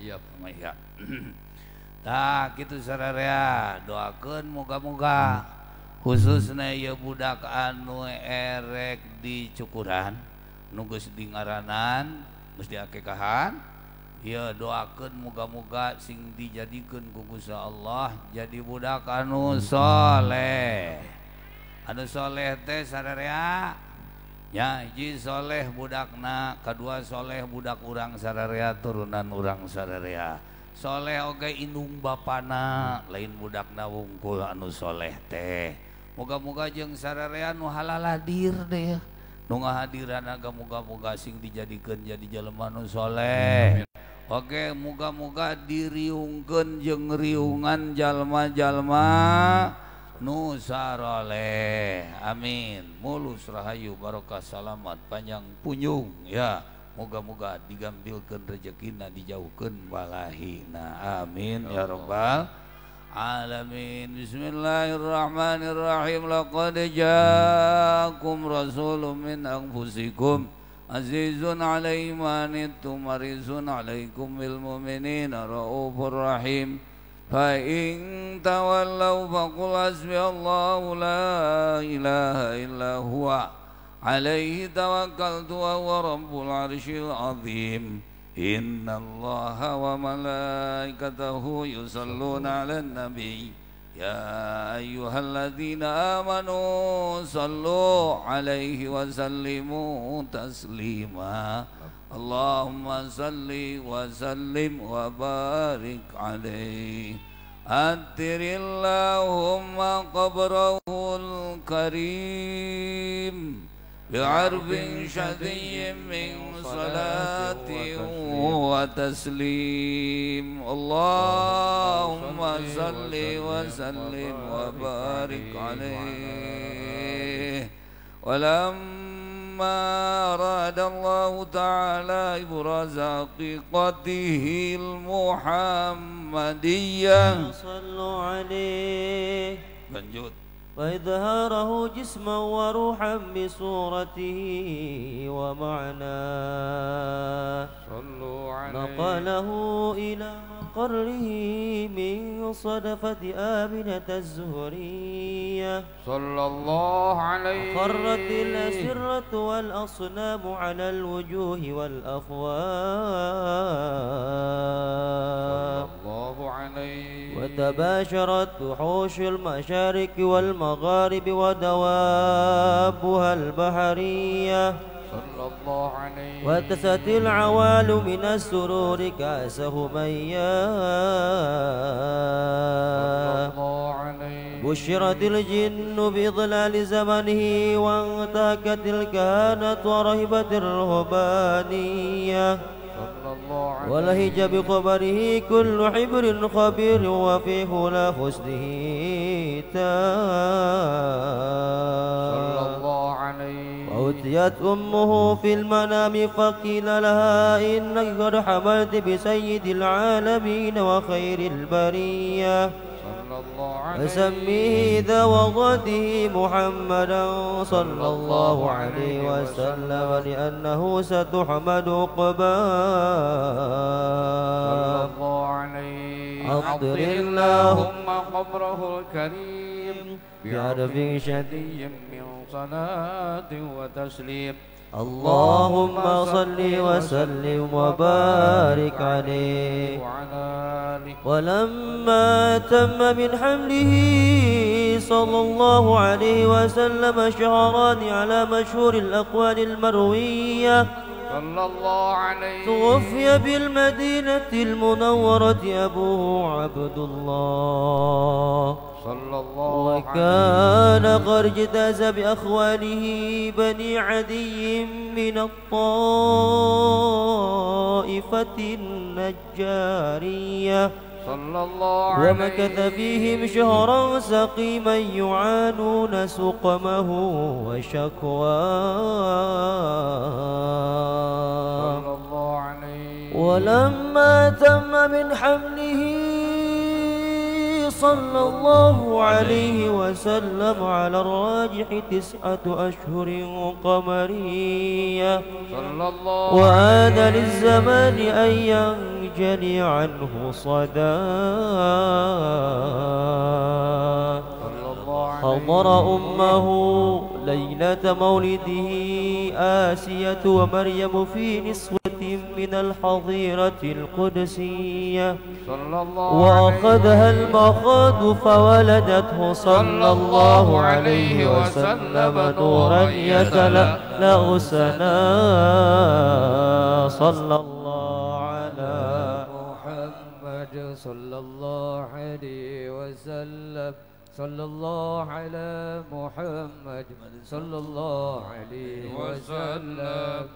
Iya pamaya. Tah kitu sararea doakeun moga-moga khususna ieu budak anu erek dicukuran nu geus di ngaranan geus diakekahan ieu doakeun moga-moga sing dijadikeun ku Gusti Allah jadi budak anu soleh. Anu soleh teh sararea ya hiji soleh budakna, kadua soleh budak urang sararea turunan urang sararea. Soleh oge indung bapana lain budakna wungkul anu soleh teh. Moga-moga jeung sararea nu halaladir deh nu ngahadiran aga moga-moga sing dijadikeun jadi jelema nu soleh. Oke moga-moga diriungkeun jeung riungan jalma-jalma nu saroleh. Amin. Mulus rahayu barokah salamat panjang punjung ya. Moga-moga digambilkeun rezekina dijauhkeun balahina. Amin ya rabbal alamin. Bismillahirrahmanirrahim. Laqad ja'akum rasulun min anfusikum azizun 'alaihi ma anittum harisun 'alaikum bil mu'minina raufur rahim. Fa in tawallaw faqul hasbiyallahu la ilaha illa huwa alaihi tawakkaltu wa huwa rabbul arsyil azim. Innallaha wa malaikatahu yusalluna 'alan nabi ya ayyuhalladzina amanu sallu 'alaihi wa sallimu taslima. Allahumma salli wa sallim wa barik alaihi. Atirillahumma qabrahul karim bi'arfin syadiyyin min salati wa taslim. Allahumma salli wa sallim wa barik alaihi. Walamma arada Allah ta'ala ibraza haqiqatihi al-muhammadiyah sallu alaihi. Lanjut. وإظهاره جسما وروحا بصورته ومعناه نقله إلى مقره من صدفة آمنة الزهرية صلى الله عليه. خرت الأسرة والأصنام على الوجوه والأفواه صلى الله عليه. وتباشرت وحوش المشارق والمغارب ودوابها البحرية صلى الله عليه. وتست العوال من السرور كأس هميا صلى الله عليه. بشرت الجن بإضلال زمنه وانتهكت الكهانة ورهبت الرهبانية ولهج بخبره كل حبر خبير وفيه لا حسنه صلى الله عليه. وأتيت أمه في المنام فقيل لها إنك قد حملت بسيد العالمين وخير البرية فسميه إذا وضعته محمدا صلى الله عليه وسلم لأنه ستحمد عقباه. صلى الله عليه. عطر اللهم قبره الكريم بعرف شدي من صلاة وتسليم. اللهم صل وسلم وبارك عليه. ولما تم من حمله صلى الله عليه وسلم شهران على مشهور الأقوال المروية صلى الله عليه. توفي بالمدينة المنورة أبوه عبد الله صلى الله وكان قد اجتاز بأخوانه بني عدي من الطائفة النجارية صلى الله عليه. ومكث فيهم شهرا سقيما يعانون سقمه وشكواه صلى الله عليه. ولما تم من حمله صلى الله عليه وسلم على الراجح 9 أشهر قمرية صلى الله وآن للزمان أن ينجلي الخجل عنه صدى. حضر أمه ليلة مولده آسية ومريم في نسوة من الحظيرة القدسية، وأخذها المخاض فولدته صلى الله عليه وسلم نورا يتلألأ سنا. صلى الله على محمد صلى الله عليه وسلم. صلى الله على محمد صلى الله عليه وسلم.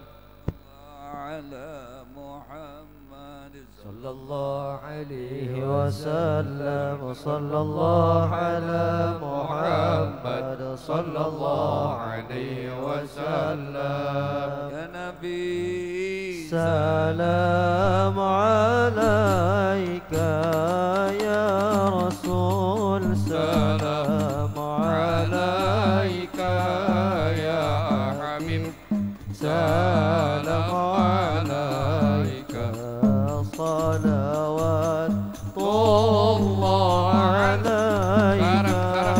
على محمد صلى الله عليه وسلم. صلى الله على محمد صلى الله عليه وسلم. يا نبي سلام عليك يا رسول، سلام عليك يا حبيب، سلام عليك صلوات الله عليك يا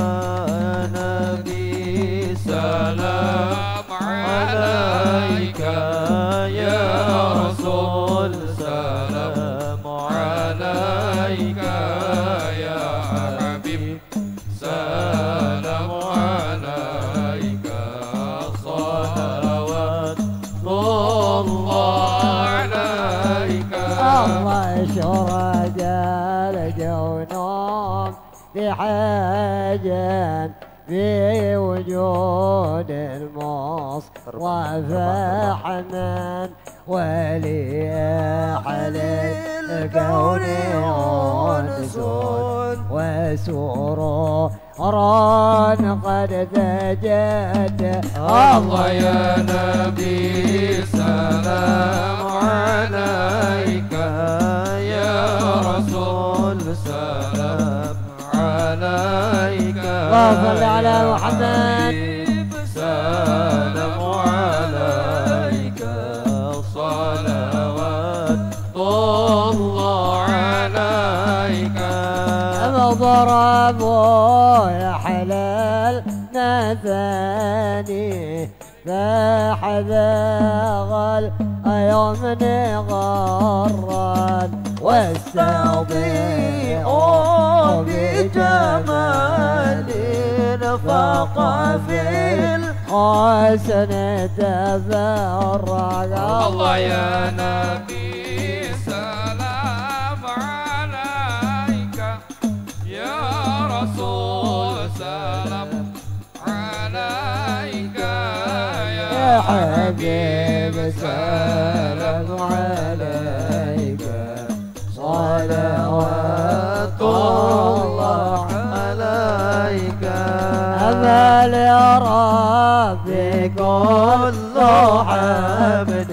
نبي، سلام عليك يا رسول، سلام عليك يا حبيب، سلام عليك صلوات الله عليك. الله شرد الجنوب بحاجة في وجود المصطفى حنان، ولي أهل الكون أنس وسرور قد تجد. الله يا نبي سلام عليك يا رسول، سلام عليك. اللهم صل على محمد. سلام عليك صلوات الله عليك. ضربوا يا حلال مثاني فحذاغ اليمن غرا، واستضيء بجمال فاق في الحسن تفرق. الله يا نبي سلام عليك يا رسول، سلام عليك يا حبيب، سلام عليك صلوات الله عليك. أمل يا ربي كل حمد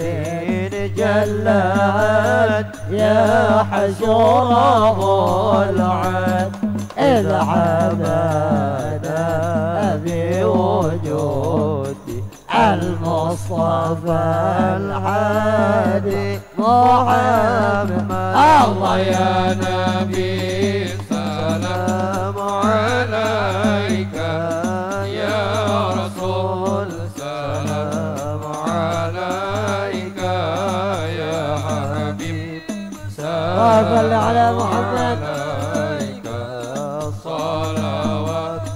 جلت يا حشره العد، إذ حمانا بوجود المصطفى الحادي محمد. الله يا نبي سلام عليك يا رسول، سلام عليك يا حبيب، سلام على محمد. عليك صلوات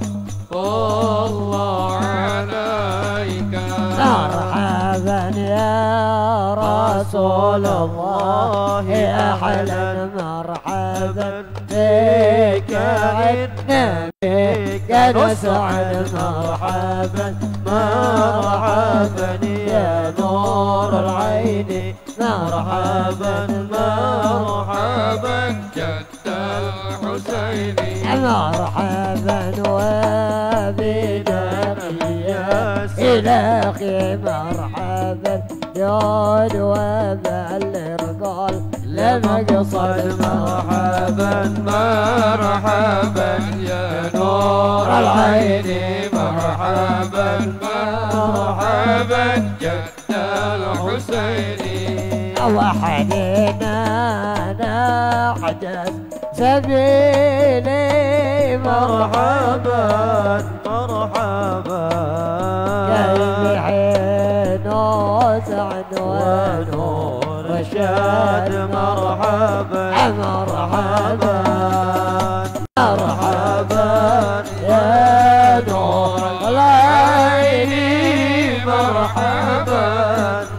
الله عليك. مرحبا يا رسول الله، أهلا مرحبا بك النبي نسعد. مرحبا مرحبا يا نور العين، مرحبا مرحبا جد الحسين، مرحبا وبنا إلهي، مرحبا يا وبالرجال لمقصد. مرحبا مرحبا يا نور العين، مرحبا مرحبا جد الحسين. وحدنا أحدث سبيلي مرحبا مرحبا قلبي حين وسعد ونور رشاد مرحبا مرحبا مرحبا يا نور العين مرحبا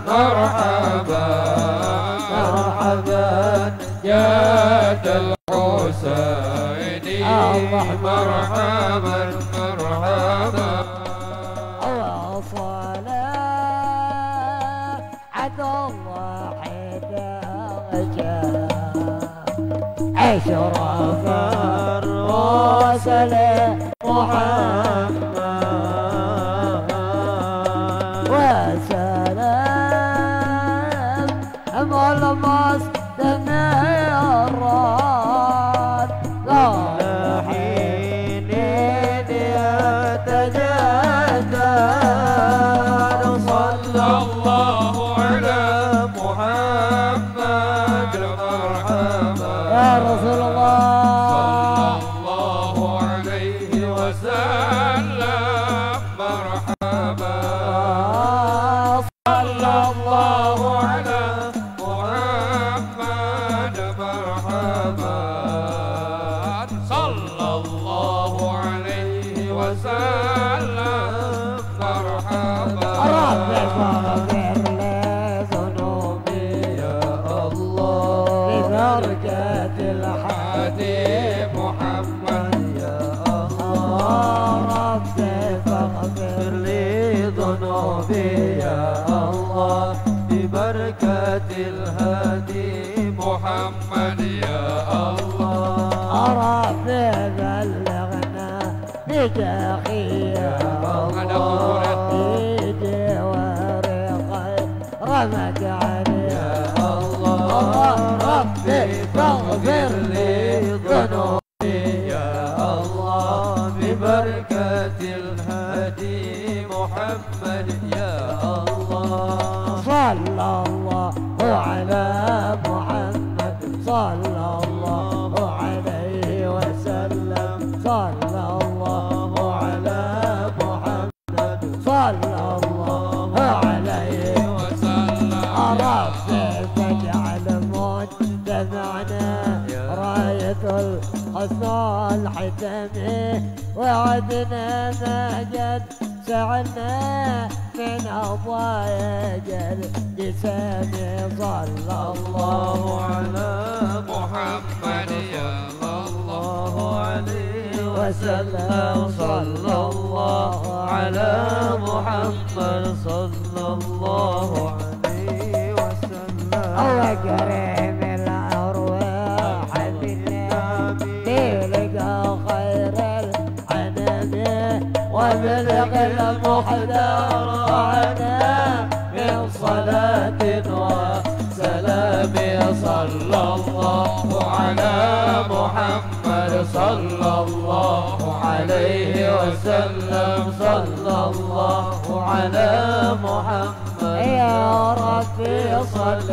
مرحبا مرحبا يا الحسين مرحبا مرحبا وصلاة الله حداجة أشرف الرسل محمد وسلام المستمرات حين يتجدد صلى الله على محمد مرحبا يا رسول الله صلى الله عليه وسلم مرحبا صلى الله على محمد مرحبا صلى الله عليه وسلم مرحبا رب فاغفر لي ذنوبي يا الله ببركة الحديث محمد يا الله رب فاغفر لي ذنوبي يا الله ببركة الهادي محمد يا الله رب بلغنا بجاهي يا الله بجوار خير مجعل يا الله ربي فاغفر لي ذنوبي يا الله ببركة الهادي محمد يا الله صلى الله على محمد صلى الله عليه وسلم صلى الله على محمد صلى الله عليه وسلم ربي فاجعل مجتمعنا راية الحسن الحتم وعدنا ما جد سعنا من أضايق الجسام صلى الله على محمد يا الله عليه وسلم صلى الله على محمد صلى الله عليه وسلم وكريم الأرواح بالله تلقى خير العنم وبلغ المحتار عنا من صلاة وسلام صلى الله على محمد صلى الله عليه وسلم صلى الله على محمد يا ربي صل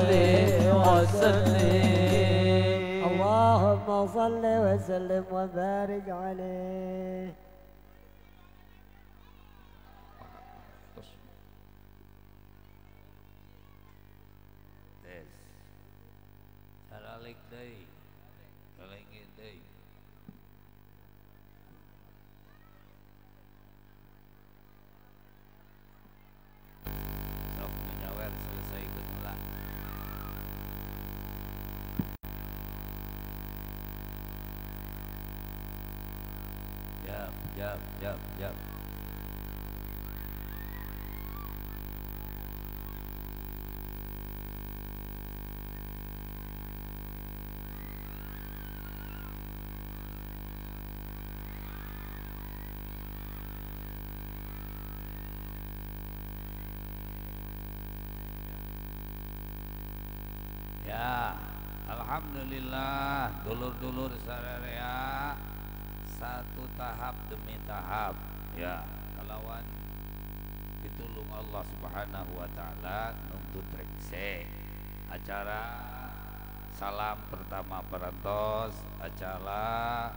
وسلم اللهم صل وسلم وبارك عليه. Tes. Saralik deui. Kalengin deui. Sok nyawer selesai heula. Jap, jap, jap, jap. Ya, alhamdulillah dulur-dulur sararea satu tahap demi tahap ya kalawan ditulung Allah Subhanahu wa taala nuntut rekse acara Salam pertama parantos, acara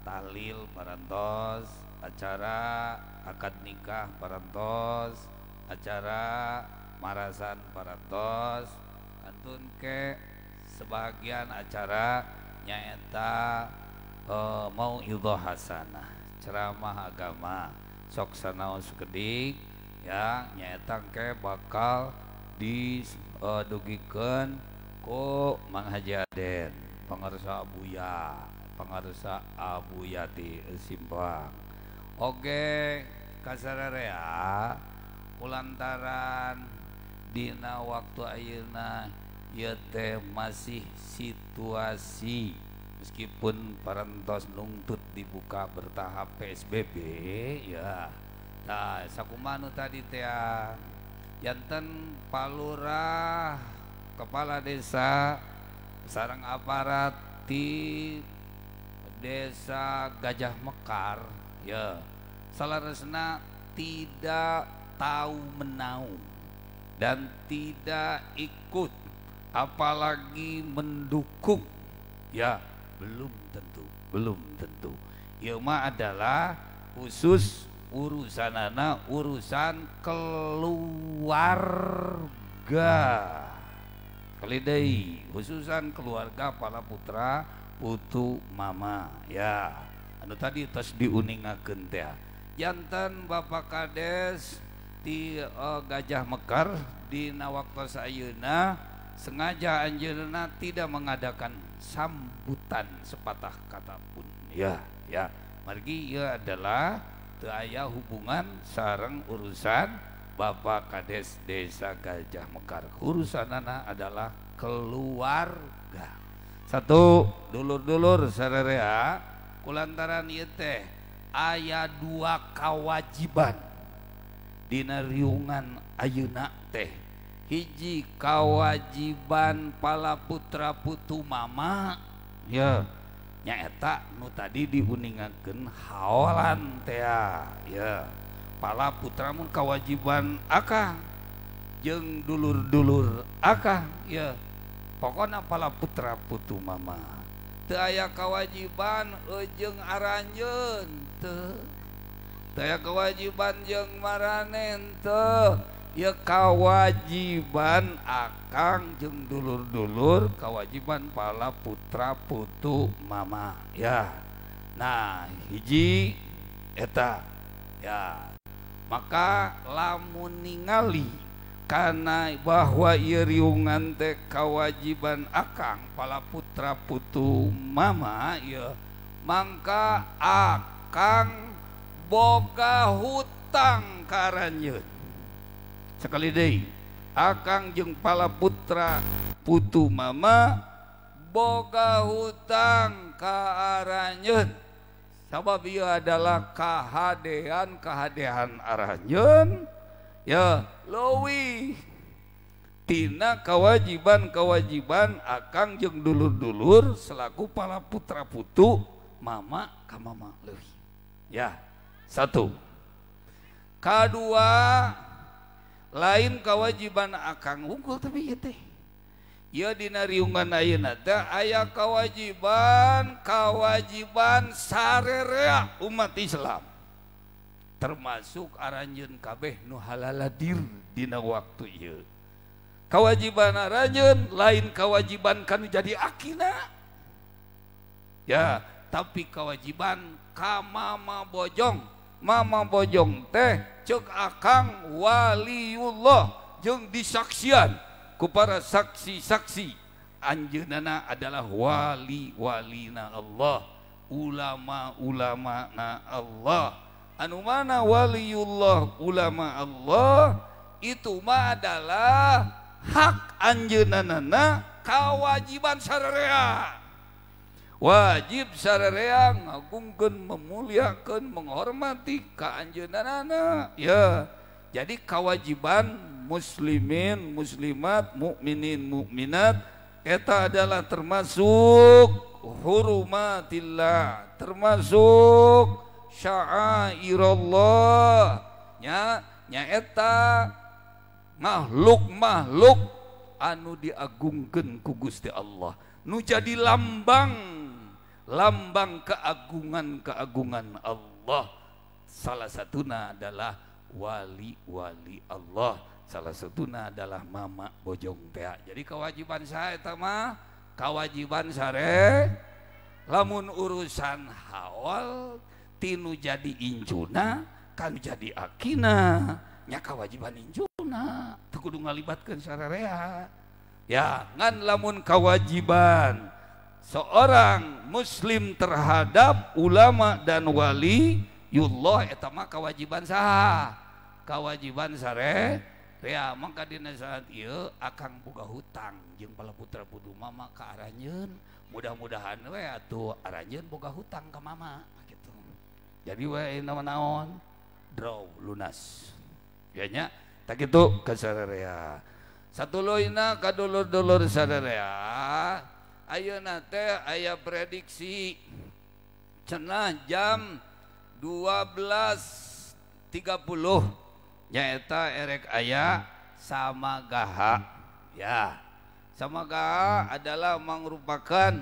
tahlil parantos, acara akad nikah parantos, acara marasan parantos, kantun ke sebagian acara nyaeta mauidhah hasanah, ceramah agama sok sanaos sakedik ya nyaeta ke bakal didugikeun ku Mang Haji Aden pangarsa Abuya, pangarsa Abuya ti Simpang. Oge kasararea kulantaran dina waktu ayeuna ieu teh masih situasi meskipun parantos nungtut dibuka bertahap PSBB ya. Tah sakumaha nu tadi teh janten palurah kepala desa sareng aparat di desa Gajah Mekar ya salaresna tidak tahu menau dan tidak ikut apalagi mendukung ya belum tentu ieu mah adalah khusus urusanana urusan keluarga kali deui khususan keluarga para putra putu mama ya anu tadi tos diuningakeun teh janten Bapak Kades di Gajah Mekar dina waktos ayeuna sengaja anjeunna tidak mengadakan sambutan sepatah kata pun ya ya margi ieu adalah teu aya hubungan sareng urusan Bapak Kades Desa Gajah Mekar. Urusanana adalah keluarga. Satu dulur-dulur sararea kulantaran ieu teh aya dua kewajiban dina riungan ayeuna teh. Hiji kewajiban pala putra putu mama ya nyaeta nu tadi diuningakeun haolan teh ya. Pala putra mun kewajiban akang jeung dulur-dulur akang ya pokona pala putra putu mama teu aya kewajiban jeung aranjeun teu aya kewajiban jeung maranen teu ya kewajiban akang jeung dulur-dulur kewajiban pala putra putu mama ya. Nah hiji eta ya maka lamun ningali karena bahwa ieu riungan teh kewajiban akang pala putra putu mama ya mangka akang boga hutang ka aranjeun. Sekali deui akang jeung pala putra putu mama boga hutang ka aranjeun. Sabab ieu adalah kahadean aranjeun ya leuwih tina kewajiban-kewajiban akang jeung dulur-dulur selaku pala putra putu mama ka mama leuwih ya. Satu kadua lain kewajiban akang unggul tapi ieu teh ieu dina riungan ayeuna teh aya kewajiban sarerea umat Islam termasuk aranjeun kabeh nu halaladir dina waktu ieu. Kewajiban aranjeun lain kewajiban kanu jadi akina ya tapi kewajiban ka mama bojong. Mama bojong teh ceuk akang waliullah jeung disaksian ku para saksi-saksi anjeunna adalah wali-walina Allah, ulama-ulama na Allah. Anu mana waliullah ulama Allah itu mah adalah hak anjeunna kewajiban sararea. Wajib sararea ngagungkeun, memuliakeun, menghormati ka anjeunna ya. Jadi kewajiban muslimin, muslimat, mukminin, mukminat eta adalah termasuk hurumatillah, termasuk sya'airallah nya nyaeta makhluk-makhluk anu diagungkeun ku Gusti Allah. Nu jadi lambang lambang keagungan-keagungan Allah. Salah satuna adalah wali-wali Allah, salah satuna adalah mama bojong tea. Jadi kewajiban saya eta mah kewajiban sare lamun urusan haul tinu jadi incuna kan jadi akina nya kewajiban incuna teu kudu ngalibatkeun sararea. Ya ngan lamun kewajiban seorang muslim terhadap ulama dan wali yullah eta mah kewajiban saha, kewajiban sare ya. Mangka dina saat ieu akang boga hutang jeung pala putra pudu mama ka aranjeun, mudah-mudahan we atuh aranjeun boga hutang ka mama gitu. Jadi we naon-naon draw lunas ya nya tak kitu ka sararea. Satuluyna ka dulur-dulur sararea ayeuna teh aya prediksi cenah jam 12.30 nyaeta erek aya samagaha ya. Samagaha adalah merupakan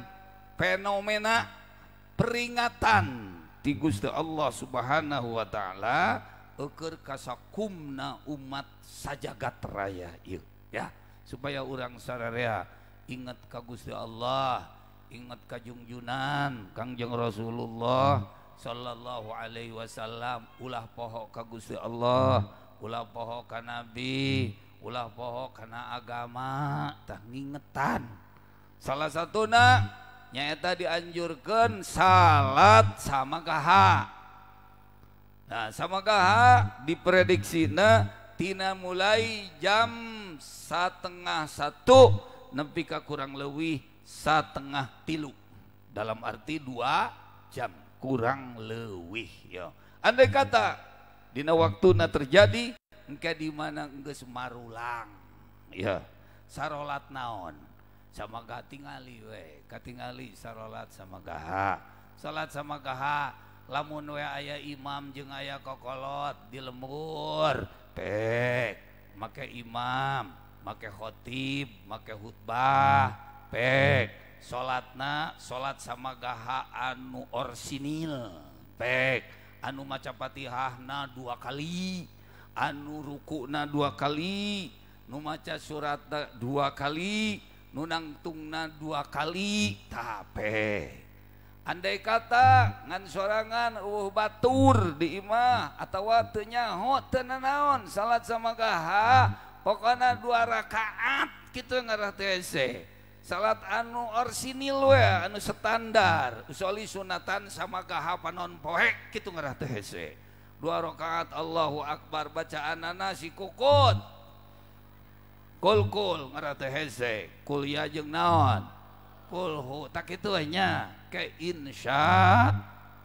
fenomena peringatan ti Gusti Allah Subhanahu wa taala eueur kasakumna umat sajagat raya ieu ya, supaya urang sararea ingat ka Gusti Allah, ingat ka jungjunan Kangjeng Rasulullah sallallahu alaihi wasallam, ulah poho ka Gusti Allah, ulah poho ka Nabi, ulah poho kana agama, tah ngingetan. Salah satuna nyaeta dianjurkeun salat samagaha. Nah, samagaha diprediksina tina mulai jam 12:30 nepi ka kurang leuwih 2:30, dalam arti 2 jam kurang leuwih ya. Andai kata dina waktuna terjadi engke di mana geus marulang ya, sarolat naon samagaha tingali we, katingali sarolat samagaha. Salat samagaha lamun we aya imam jeung aya kokolot di lembur pek, make imam, make khotib, make khutbah pek. Salatna salat samagaha anu orsinil pek, anu maca Fatihahna 2 kali, anu rukuna 2 kali, nu maca suratna 2 kali, nu nangtungna 2 kali tape. Andai kata ngan sorangan eueuh batur di imah atawa teu nyaho teu nanaon salat samagaha pokona 2 rakaat kitu ngarah teh hese. Salat anu orsinil we, anu standar, usoli sunatan samagaha panon poek kitu ngarah teh hese. 2 rakaat Allahu akbar bacaanana si kukut. Kul-kul ngarah teh hese, kuliah jeung naon? Kulhu tak kitu we nya. Ke insya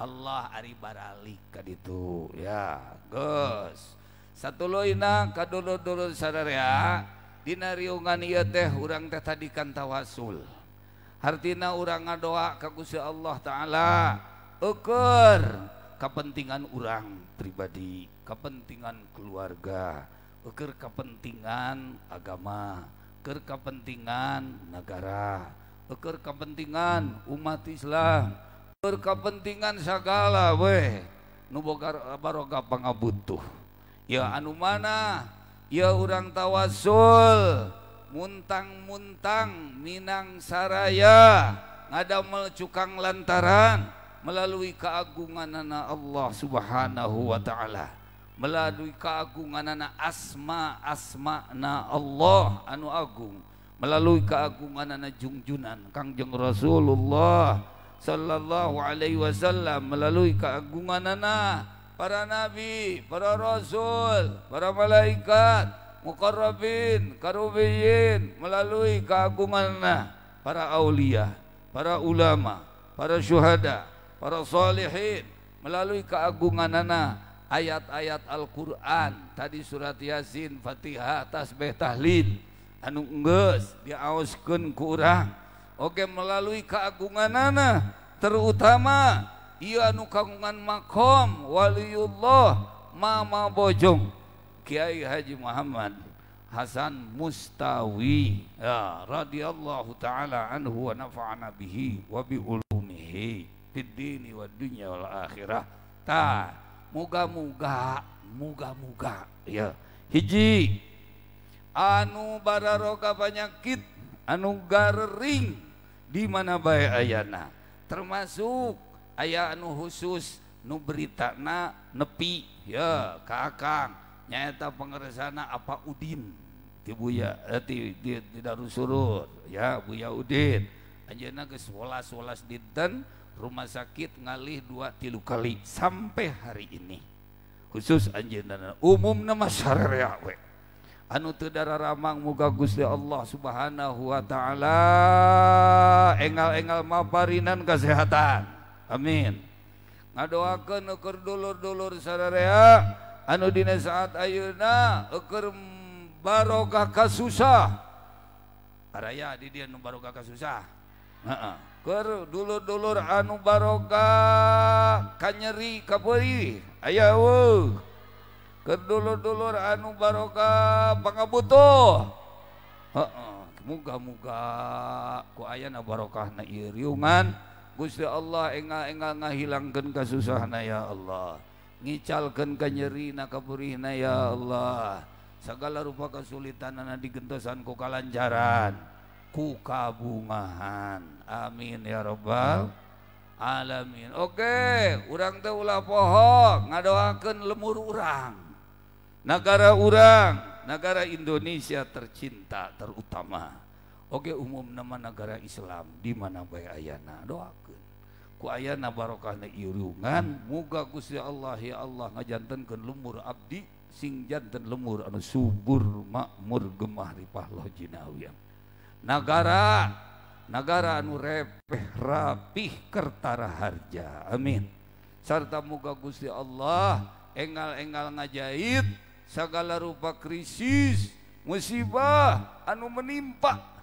Allah ari baralik ka ditu ya geus. Satuluyna ka dulur-dulur sadaya dina riungan ieu teh urang teh tadi kan tawasul. Hartina urang ngadoa ka Gusti Allah taala eueur kepentingan urang pribadi, kepentingan keluarga, eueur kepentingan agama, eueur kepentingan negara, eueur kepentingan umat Islam, eueur kepentingan sagala weh nu boga baroga pangabutuh. Ya anu mana ya urang tawasul muntang-muntang minang saraya ngadamel cukang lantaran melalui keagunganana Allah Subhanahu wa taala, melalui keagunganana asma-asmana Allah anu agung, melalui keagunganana jungjunan Kangjeng Rasulullah sallallahu alaihi wasallam, melalui keagunganana para nabi, para rasul, para malaikat, muqarrabin, karubiyin, melalui keagunganana para aulia, para ulama, para syuhada, para salihin, melalui keagunganana ayat-ayat Al-Qur'an, tadi surat Yasin, Fatihah, tasbih, tahlil anu geus diaoskeun ku urang. Oke, melalui keagunganana terutama ieu anu kagungan makom waliullah Mama Bojong Kiai Haji Muhammad Hasan Mustawi ya, radhiyallahu taala anhu wa nafa'ana bihi wa bi ulumihi fid dini wad dunya wal akhirah. Ta muga-muga muga-muga ya hiji anu bararoga penyakit anu garering di mana bae ayana, termasuk aya anu khusus nu beritana nepi ya ka akang nyaeta pangersana apa Udin ti Buya ti di Darussurur ya Buya Udin anjeunna geus welas-welas dinten rumah sakit ngalih 2-3 kali sampai hari ini khusus anjeunna umumna mah sararea we anu teu dararamang muga Gusti Allah Subhanahu wa taala engal-engal maparinan kesehatan amin. Ngadoakeun keur dulur-dulur sararea anu dina saat ayeuna keur barokah kasusah araya di dieu nu barokah kasusah heeh keur dulur-dulur anu barokah kanyeri kapeurih aya eueuh keur dulur-dulur anu barokah pangabutuh heeh muga-muga ku ayana barokahna ieu riungan Gusti Allah engal-engal ngahilangkeun kasusahna ya Allah, ngicalkeun kanyerina kapeurihna ya Allah, sagala rupa kasulitanana digentosan ku kalancaran ku kabungahan amin ya rabbal alamin. Oke, urang teh ulah poho ngadoakeun lemur urang, nagara urang, nagara Indonesia tercinta terutama. Oke, umum nama negara Islam di mana bae ayana doakeun ku ayana barokahna ieu riungan muga Gusti Allah ya Allah ngajantenkeun lemur abdi sing janten lemur anu subur makmur gemah ripah loh jinawian nagara nagara anu repeh rapih kertara harja amin. Sarta muga Gusti Allah engal-engal ngajait sagala rupa krisis musibah anu menimpa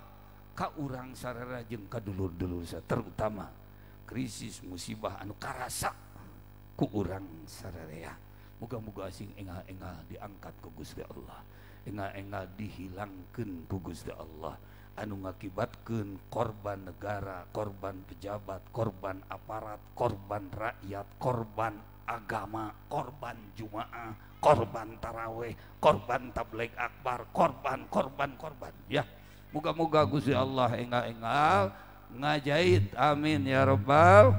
ka urang sararea jeung ka dulur-dulur terutama krisis musibah anu karasa ku urang sararea muga-muga sing engal-engal diangkat ku Gusti Allah, engal-engal dihilangkeun ku Gusti Allah anu ngakibatkeun korban negara, korban pejabat, korban aparat, korban rakyat, korban agama, korban jumaah, korban taraweh, korban tabligh akbar, korban, korban, korban ya. Muga-muga Gusti Allah engal-engal ngajait amin ya rabbal.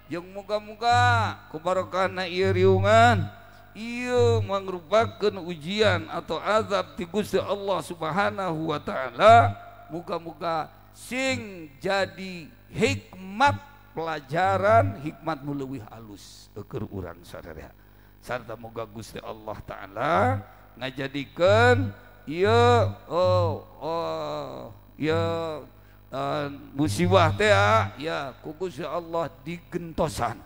Jeung muga-muga ku barokahna ieu riungan ieu mangrupakeun ujian atau azab ti Gusti Allah Subhanahu wa taala, muga-muga sing jadi hikmat pelajaran hikmat nu leuwih alus keur urang sadaya. Sarta muga Gusti Allah taala ngajadikeun ieu ieu musibah teh ya ku Gusti Allah digentosan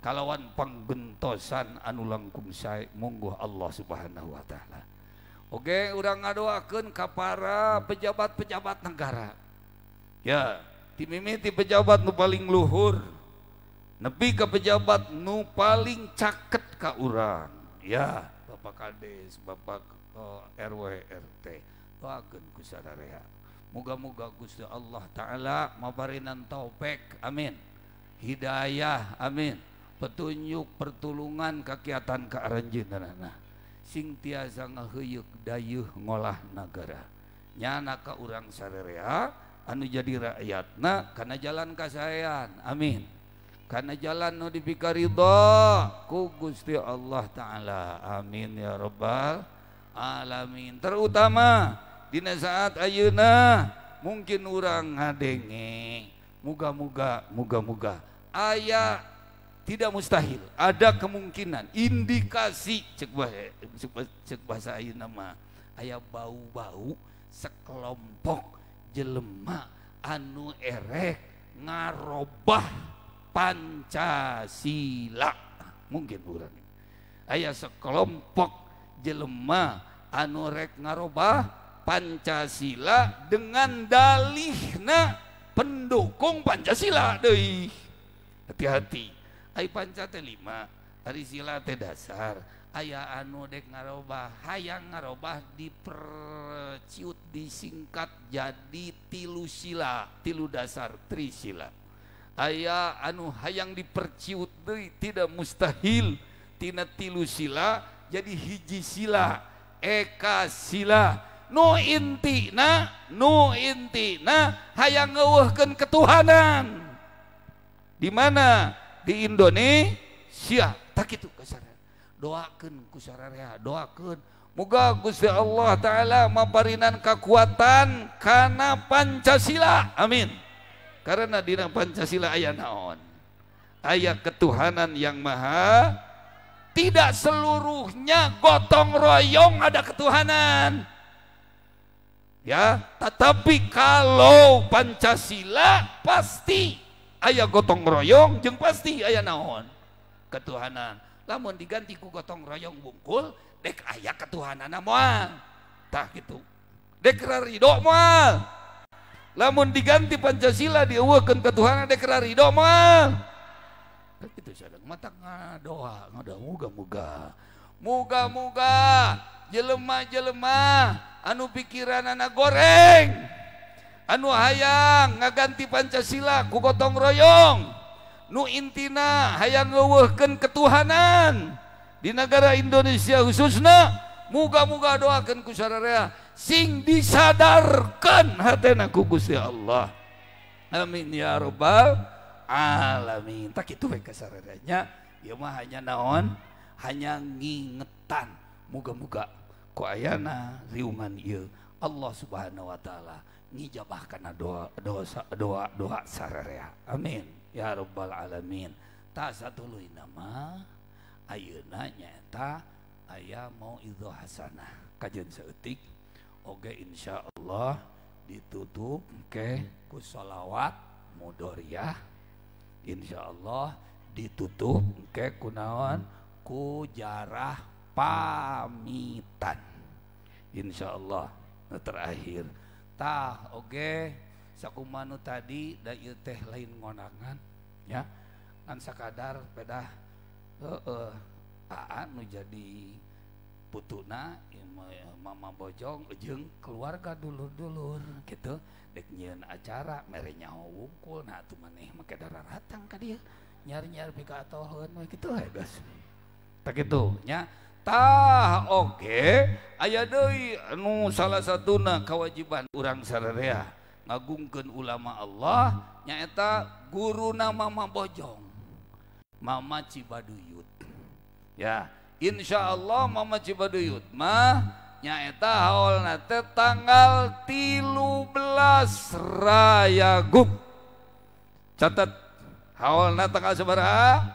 kalawan panggentosan anu langkung sae monggo Allah Subhanahu wa taala. Oke, urang ngadoakeun ka para pejabat-pejabat negara ya, ti mimiti pejabat nu paling luhur nepi ka pejabat nu paling caket ka urang ya, Bapak Kades, Bapak RW RT doakeun ku sadarea muga-muga Gusti Allah taala maparinan taufik amin, hidayah amin, petunjuk pertulungan kakiatan ka aranjeunna sing tiasa ngaheuyeuk dayeuh ngolah nagara nyana ka urang sararea anu jadi rakyatna kana jalan kasaean amin, kana jalan nu dipikaridho ku Gusti Allah taala amin ya rabbal alamin. Terutama dina saat ayeuna mungkin urang ngadenge muga-muga muga-muga aya tidak mustahil ada kemungkinan indikasi cek bahasa ayeuna mah aya bau-bau sekelompok jelema anu erek ngarobah Pancasila. Mungkin urang aya sekelompok jelema anu rek ngarobah Pancasila dengan dalihna pendukung Pancasila deui. Hati-hati. Ai panca teh 5, ari sila teh dasar, Aya anu dek ngarobah, hayang ngarobah diperciut disingkat jadi tilu sila, tilu dasar trisila. Aya anu hayang diperciut deui tidak mustahil tina tilu sila jadi hiji sila, eka sila. Nu intina hayang ngeuweuhkeun ketuhanan. Di mana? Di Indonesia. Tak kitu kasarna. Doakeun ku sararea, doakeun muga Gusti Allah Ta'ala maparinan kekuatan kana Pancasila. Amin. Karena dina Pancasila aya naon? Aya ketuhanan yang maha. Tidak seluruhnya gotong royong ada ketuhanan. Ya, tetapi kalau Pancasila pasti aya gotong royong jeung pasti aya naon? Ketuhanan. Lamun diganti ku gotong royong bungkul dek aya ketuhanana moal. Tah kitu. Dek rarido moal. Lamun diganti Pancasila dieuweuhkeun ketuhanan dek rarido moal. Tah kitu sadang mata ngadoa, ngadoa muga-muga. Muga-muga jelema-jelema anu pikiranana goreng, anu hayang ngaganti Pancasila ku gotong royong, nu intina hayang ngeuweuhkeun ketuhanan di negara Indonesia khususna, muga-muga doakeun ku sararea sing disadarkeun hatena ku Gusti Allah. Amin ya rabbal alamin. Tak kitu we kasararea nya, ieu mah hanya naon? Hanya ngingetan. Muga-muga ku ayana riungan ieu Allah Subhanahu wa taala ngijabah kana doa doa doa sararea. Amin ya rabbal alamin. Ta satuluyna mah ayeuna nyaeta aya mauidhah hasanah kajian saeutik oge insyaallah ditutup ke ku sholawat mudoriyah, insyaallah ditutup ke kunaon ku jarah pamitan insyaallah terakhir. Tah oge sakumanu tadi da ieu teh lain ngonangan ya ngan sakadar pedah heeh aa nu jadi putuna mama bojong jeung keluarga dulur-dulur gitu dek nyieun acara mere nyaho wungkul nah atuh maneh make daratang ka dieu nyari-nyari pika atoheun we kitu we geus tah kitu nya. Tah oge aya deui anu salah satuna kewajiban urang sararea ngagungkeun ulama Allah nyaeta guruna Mama Bojong, Mama Cibaduyut. Ya, insyaallah Mama Cibaduyut mah nyaeta haolna teh tanggal 13 Rayagung. Catat haolna tanggal sabaraha?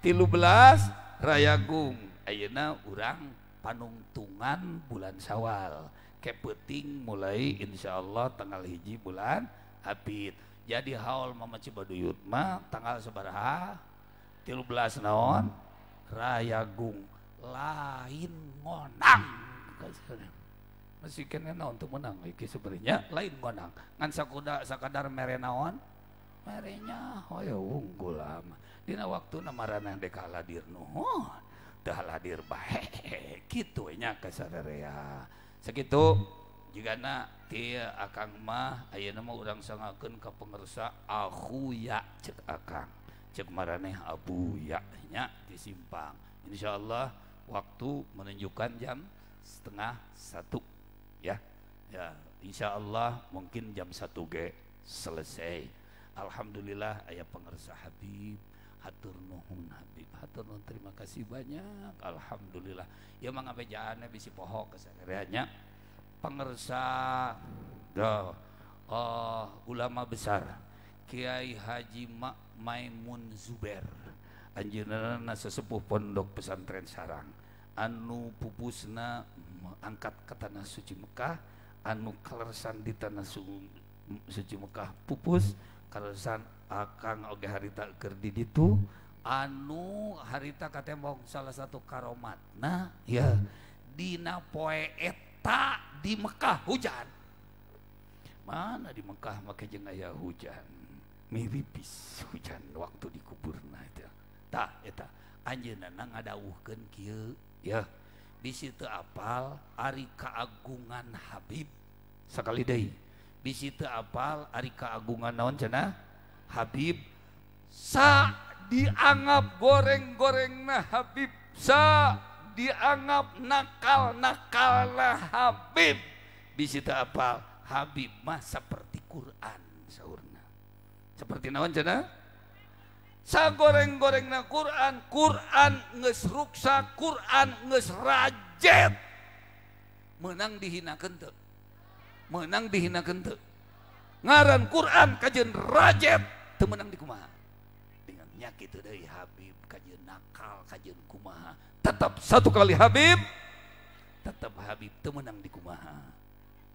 13 Rayagung. Ayeuna urang panungtungan bulan Syawal. Kepeuting mulai insyaallah tanggal 1 bulan Hapit. Jadi haul Mama Cibaduyut mah tanggal sabaraha? 13 naon? Rayagung. Lain ngonang. Masih kene naon teu meunang iki sebenarnya lain ngonang. Ngan sakuda sakadar mere naon? Merenya hoyo wungkul mah. Dina waktuna maraneh dek hadir nuhun. Teu hadir bae kitu nya kasararea. Sakitu jigana ti akang mah ayeuna mah urang sangakeun ka pangersa akhuya cek akang. Cek maraneh abuya nya di simpang. Insyaallah waktu menunjukkan jam 12:30 ya. Ya, insyaallah mungkin jam 1 ge selesai. Alhamdulillah aya pangersa Habib. Hatur nuhun Habib, hatur nuhun, terima kasih banyak. Alhamdulillah. Ya mah ngabejaanna bisi poho kasararea nya. Pangersa ulama besar Kiai Haji Maimun Zubair, anjeunna sesepuh pondok pesantren Sarang, anu pupusna angkat ke tanah suci Mekah, anu kalersan di tanah suci Mekah pupus kalersan akang oge harita keur di ditu, anu harita katembong salah satu karomatna ya dina poe eta di Mekah hujan. Mana di Mekah make jeung aya hujan, miripis hujan waktu dikuburna eta. Tah eta Anjeunna ngadawuhkeun kieu ya. Bisi teu apal ari keagungan Habib sakali deui. Bisi teu apal ari keagungan naon cenah? Habib sa dianggap goreng-gorengna Habib, sa dianggap nakal-nakalna Habib. Bisi teu apal Habib mah seperti Quran saurna. Seperti naon cenah? Sa goreng-gorengna Quran, Quran geus ruksak, Quran geus rajet. Meunang dihinakeun teu? Meunang dihinakeun teu? Ngaran Quran kajeun rajet teu meunang di kumaha? Dengan nya kitu deui Habib kajeun nakal kajeun kumaha? Tetap satu kali Habib, tetap Habib teu meunang di kumaha?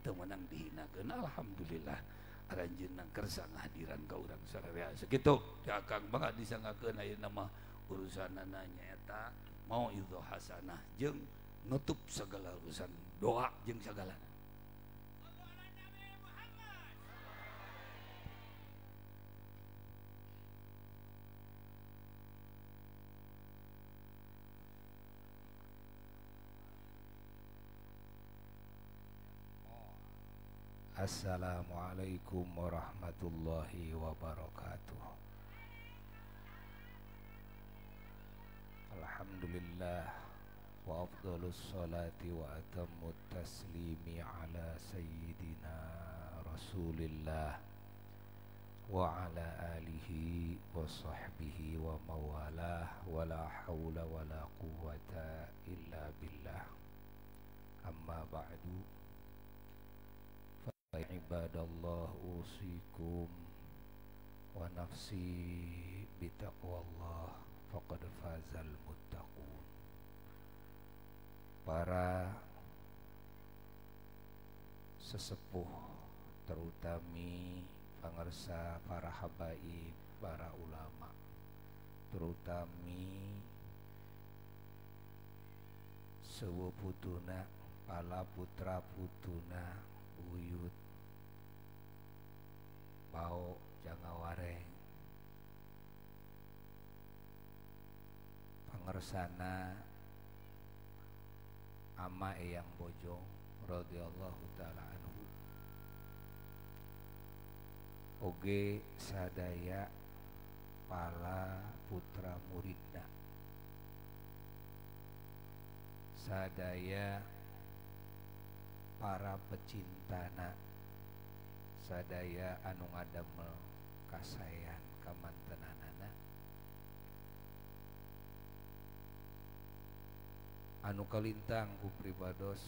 Teu meunang dihinakeun. Alhamdulillah. Aranjeunna kersa ngahadiran ka urang sararea. Sakitu ti akang mah disanggakeun ayeuna mah urusanana nyaeta mauidhah hasanah jeung nutup segala urusan doa jeung sagalana. Assalamualaikum warahmatullahi wabarakatuh. Alhamdulillah wa afdalus salati wa atammut taslimi ala sayyidina Rasulillah wa ala alihi wa sahbihi wa mawalah wa la hawla wa la quwwata illa billah. Amma ba'du. Ibadallah usikum wa nafsi bitaqwallah faqad fazal muttaqun. Para sesepuh, terutami pangersa para habaib, para ulama, terutami sewu putuna, pala putra putuna, buyut bau jangawareng, pangersana ama eyang bojong radhiyallahu taala anhu, oge sadaya pala putra muridna, sadaya para pecintana, sadaya anu ngadamel kasayan kamantenanana, anu kalintang ku pribados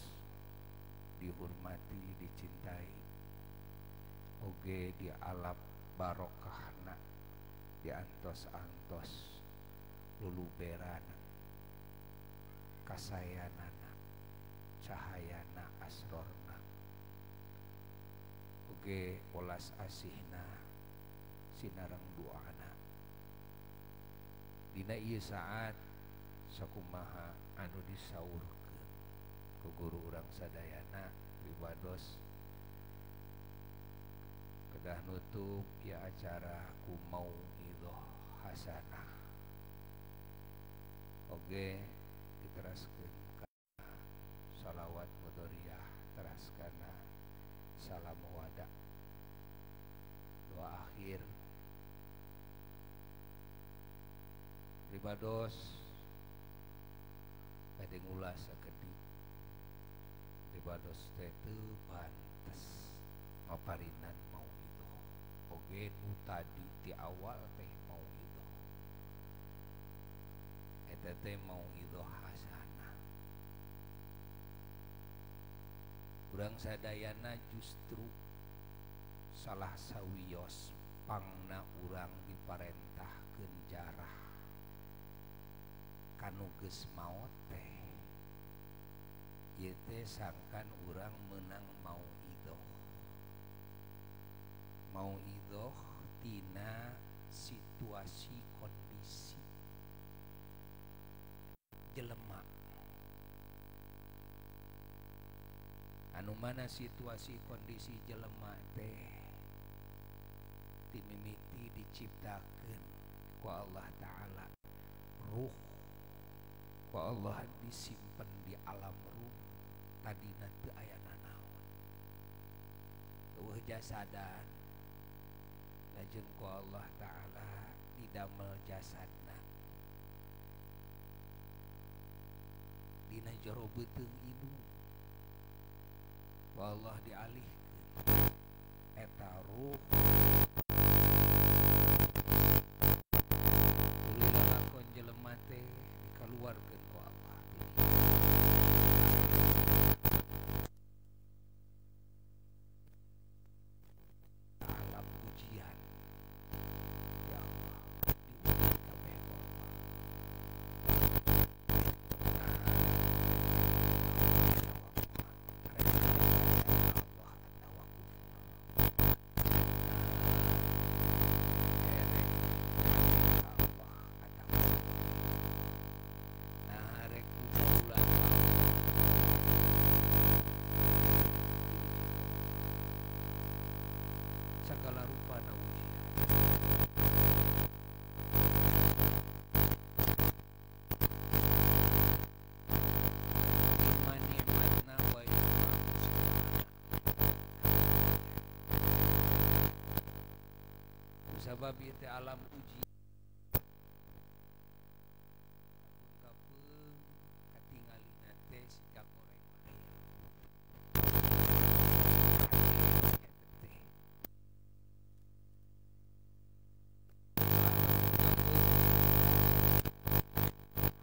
dihormati, dicintai, oge dialap barokahna, diantos-antos luluberana, kasayanana, cahayana, asrorna, oge welas asihna, sinareng duana. Dina ieu saat sakumaha anu disaurkeun ku guru urang sadayana pribados kedah nutup ya acara ku mauidhah hasanah, oge diteraskeun ka salawat mudoriyah, teras kana salam wada, doa akhir. Pribados bade ngulas sakedik, pribados teh teu pantes ngaparinan mauidhah, oge nu tadi ti awal teh mauidhah eta teh mauidhah hasanah. Urang sadayana justru salah sawios pangna urang diparentahkeun jarah kanu geus maot teh ieu teh sangkan urang meunang mauidhah. Mauidhah tina situasi kondisi jelema anu mana situasi kondisi jelema teh timimiti diciptakeun ku Allah Ta'ala ruh Ku Allah disimpen di alam ruh tadina teu aya nanaon eueuh jasadan lajeng ku Allah Ta'ala didamel jasadna dina jero beuteung ibu ku Allah dialihkeun eta ruh tuluy lalakon jelema teh dikaluarkeun ku Allah alam ujian ya Allah diuji kabeh ku Allah. Allah atawa kufur erek Allah atawa nah rek kumaula segala rupa na ujian. Imma nikmatna wa imma musibahna. Sabab ieu teh alam ujian kapeung katingalina teh siga goreng lahir. Teh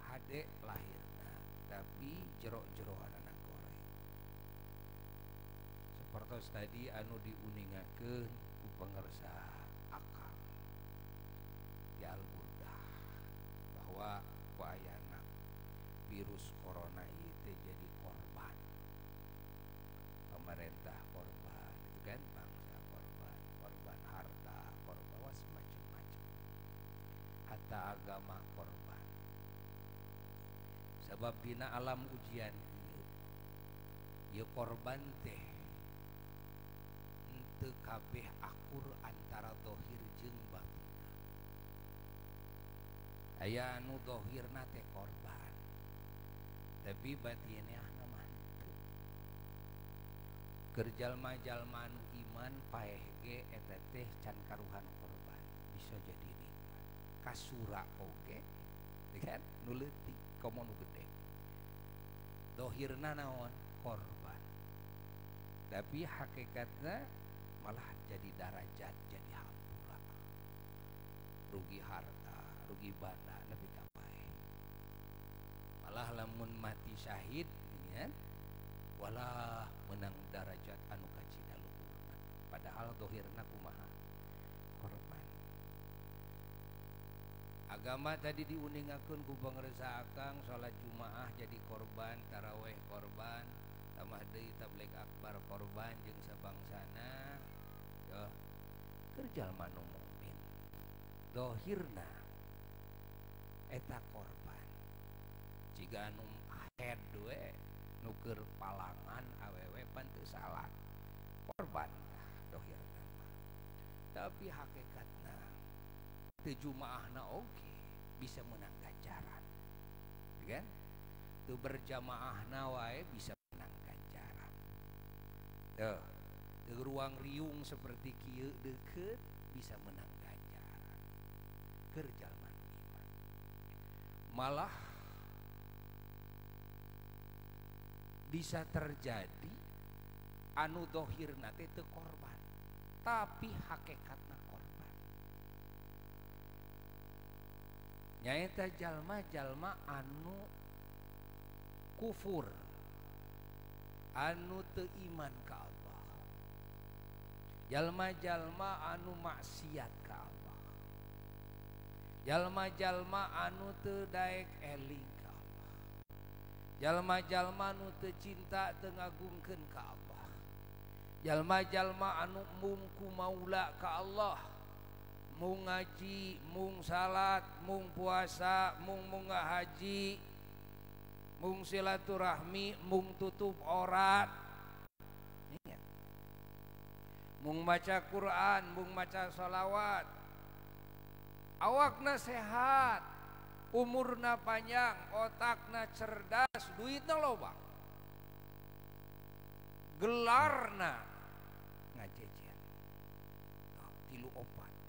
hade lahirna tapi jero-jeroan anak goreng. Sapertos tadi anu diuningakeun ku pangersa akang di Al-Burdah bahwa ku ayana virus corona ieu teh jadi korban, pemerintah korban itu kan, bangsa korban, korban harta, korban wah macam-macam, hatta agama korban. Sebab dina alam ujian ieu ieu korban teh henteu kabeh akur antara dohir jeung batinna. Aya anu dohirna teh korban tapi batinna mah henteu. Keur jalma-jalma anu iman paeh ge eta teh can karuhan korban, bisa jadi nikmat. Kasura oge kan nu leutik komo nu gede. Dohirna naon? Korban. Tapi hakikatna malah jadi darajat, jadi hampura. Rugi harta, rugi banda, nepi ka paeh. Malah lamun mati syahid ya, walah menang darajat anu kacida luhurna. Padahal dohirna kumaha? Korban. Agama tadi diuningakeun ku pangersa akang, salat Jumaah jadi korban, taraweh korban, tambah deui tabligh akbar korban jeung sabangsana. Yo, keur jalma nu mukmin dohirna eta korban. Jiga anu head we nu keur palangan awewe pan teu salat, korban tah dohirna mah. Tapi hakikatna teu jumaahna oge bisa menang ganjaran, kan? Teu berjamaahna wae bisa menang ganjaran. Tuh, teu ruang riung seperti kieu deukeut bisa menang ganjaran. Keur jalma nu iman. Malah bisa terjadi anu dohirna teh teu korban, tapi hakikatna korban. Nyaeta jalma-jalma anu kufur, anu teu iman ka Allah, jalma-jalma anu maksiat ka Allah, jalma-jalma anu teu daek eling ka Allah, jalma-jalma anu teu cinta teu ngagungkeun ka Allah, jalma-jalma anu mung kumaula ka Allah, mung ngaji, mung salat, mung puasa, mung munggah haji, mung silaturahmi, mung tutup aurat, mung maca Quran, mung maca sholawat, awakna sehat, Umurna panjang, otakna cerdas, duitna loba. Gelarna ngajejer. 3 4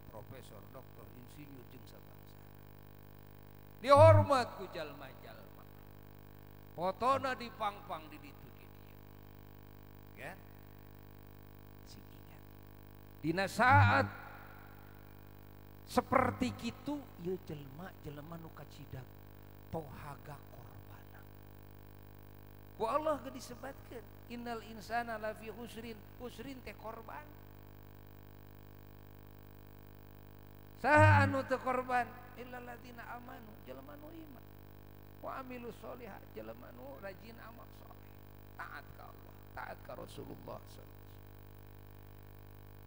profesor, doktor, insinyur jeung sabangsa. Dihormat ku jalma-jalma. Fotona dipangpang di ditu di dieu. Kan? Sing ingat. Dina saat seperti kitu ieu jelema-jelema nu kacidak tohaga korbana. Ku Allah ge disebatkeun innal insana lafi khusrin, khusrin teh korban. Saha anu teu korban illal ladzina amanu, jelema nu iman. Wa amilus sholihat, jelema nu rajin amal soleh, taat ka Allah, taat ka Rasulullah sallallahu alaihi wasallam.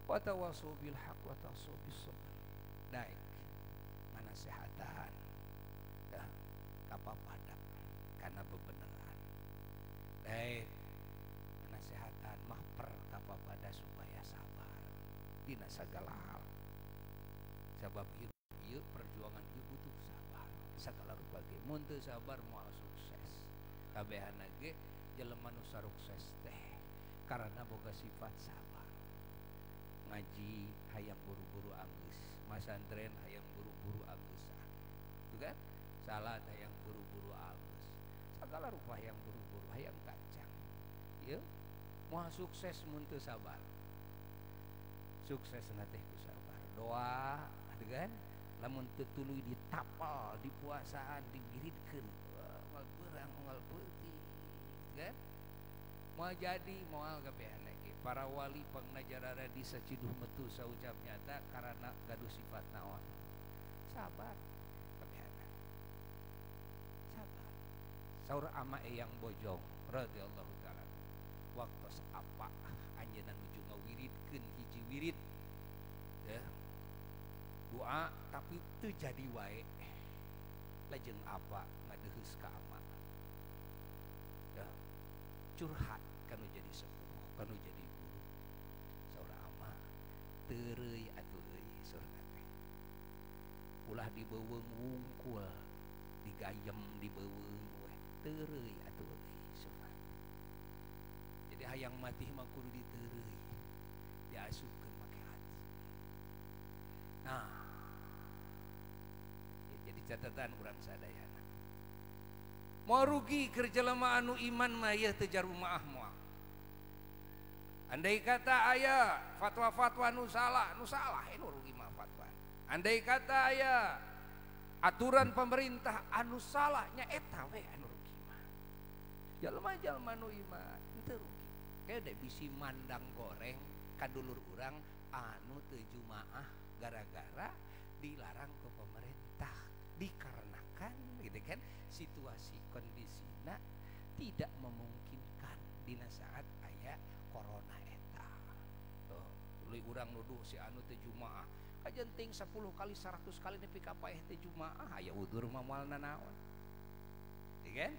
Wa tawassaw bil haqq wa tawassaw bis sabr. Daek manasehatan dah kapapada karena bebeneran. Daek manasehatan mahper kapapada supaya sabar dina sagala hal. Sabab hirup ieu perjuangan ieu butuh sabar sagala rupa ge. Mun teu sabar moal sukses. Kabehana ge jelema nu sarukses teh karena boga sifat sabar. Ngaji hayang buru-buru anggeus, masantren hayang buru-buru angeusan. Itu kan? Salat hayang buru-buru anggeus. Sagala rupa hayang buru-buru, hayang kacang. Ieu moal sukses mun teu sabar. Sukses teh ku sabar. Doa kan? Lamun teu tuluy ditapal, dipuasaan, diwiridkeun, moal beurang, moal peuting, kan? Moal jadi moal kabehana ge. Para wali pangnajarara di saciduh metu saucap nyata karena gaduh sifat naon? Sabar kabehana. Sabar. Saur ama Eyang Bojong radhiyallahu taala. Waktos apa anjeunna nuju ngawiridkeun hiji wirid. Ya. Doa tapi teu jadi wae. Lajeng apa ngadeheus ka ama. Ya. Curhat kanu jadi sepuh, kanu jadi guru. Saur ama teureui atuh euy saurna teh. Ulah dibeuweung wungkul, digayem dibeuweung we, teureui atuh euy saurna. Jadi hayang mati mah kudu diteureuy, diasupkeun make hati. Nah, ya jadi catatan urang sadayana. Mau rugi keur jelema anu iman mah ieu teu jarumaah moal. Andai kata aya fatwa-fatwa nu salah nu rugi mah fatwa. Andai kata aya aturan pemerintah anu salah nya eta we anu rugi mah. Jelema-jelema nu iman teu rugi. Kede bisi mandang goreng ka dulur urang anu teu jumaah gara-gara dilarang ke pemerintah dikarenakan gitu kan situasi kondisina tidak memungkinkan dina saat aya corona eta. Tuh, tuluy urang nuduh si anu teu jumaah. Kajenting 10 kali 100 kali nepi ka paeh teu jumaah aya udur mah moal nanaon. Ieu kan?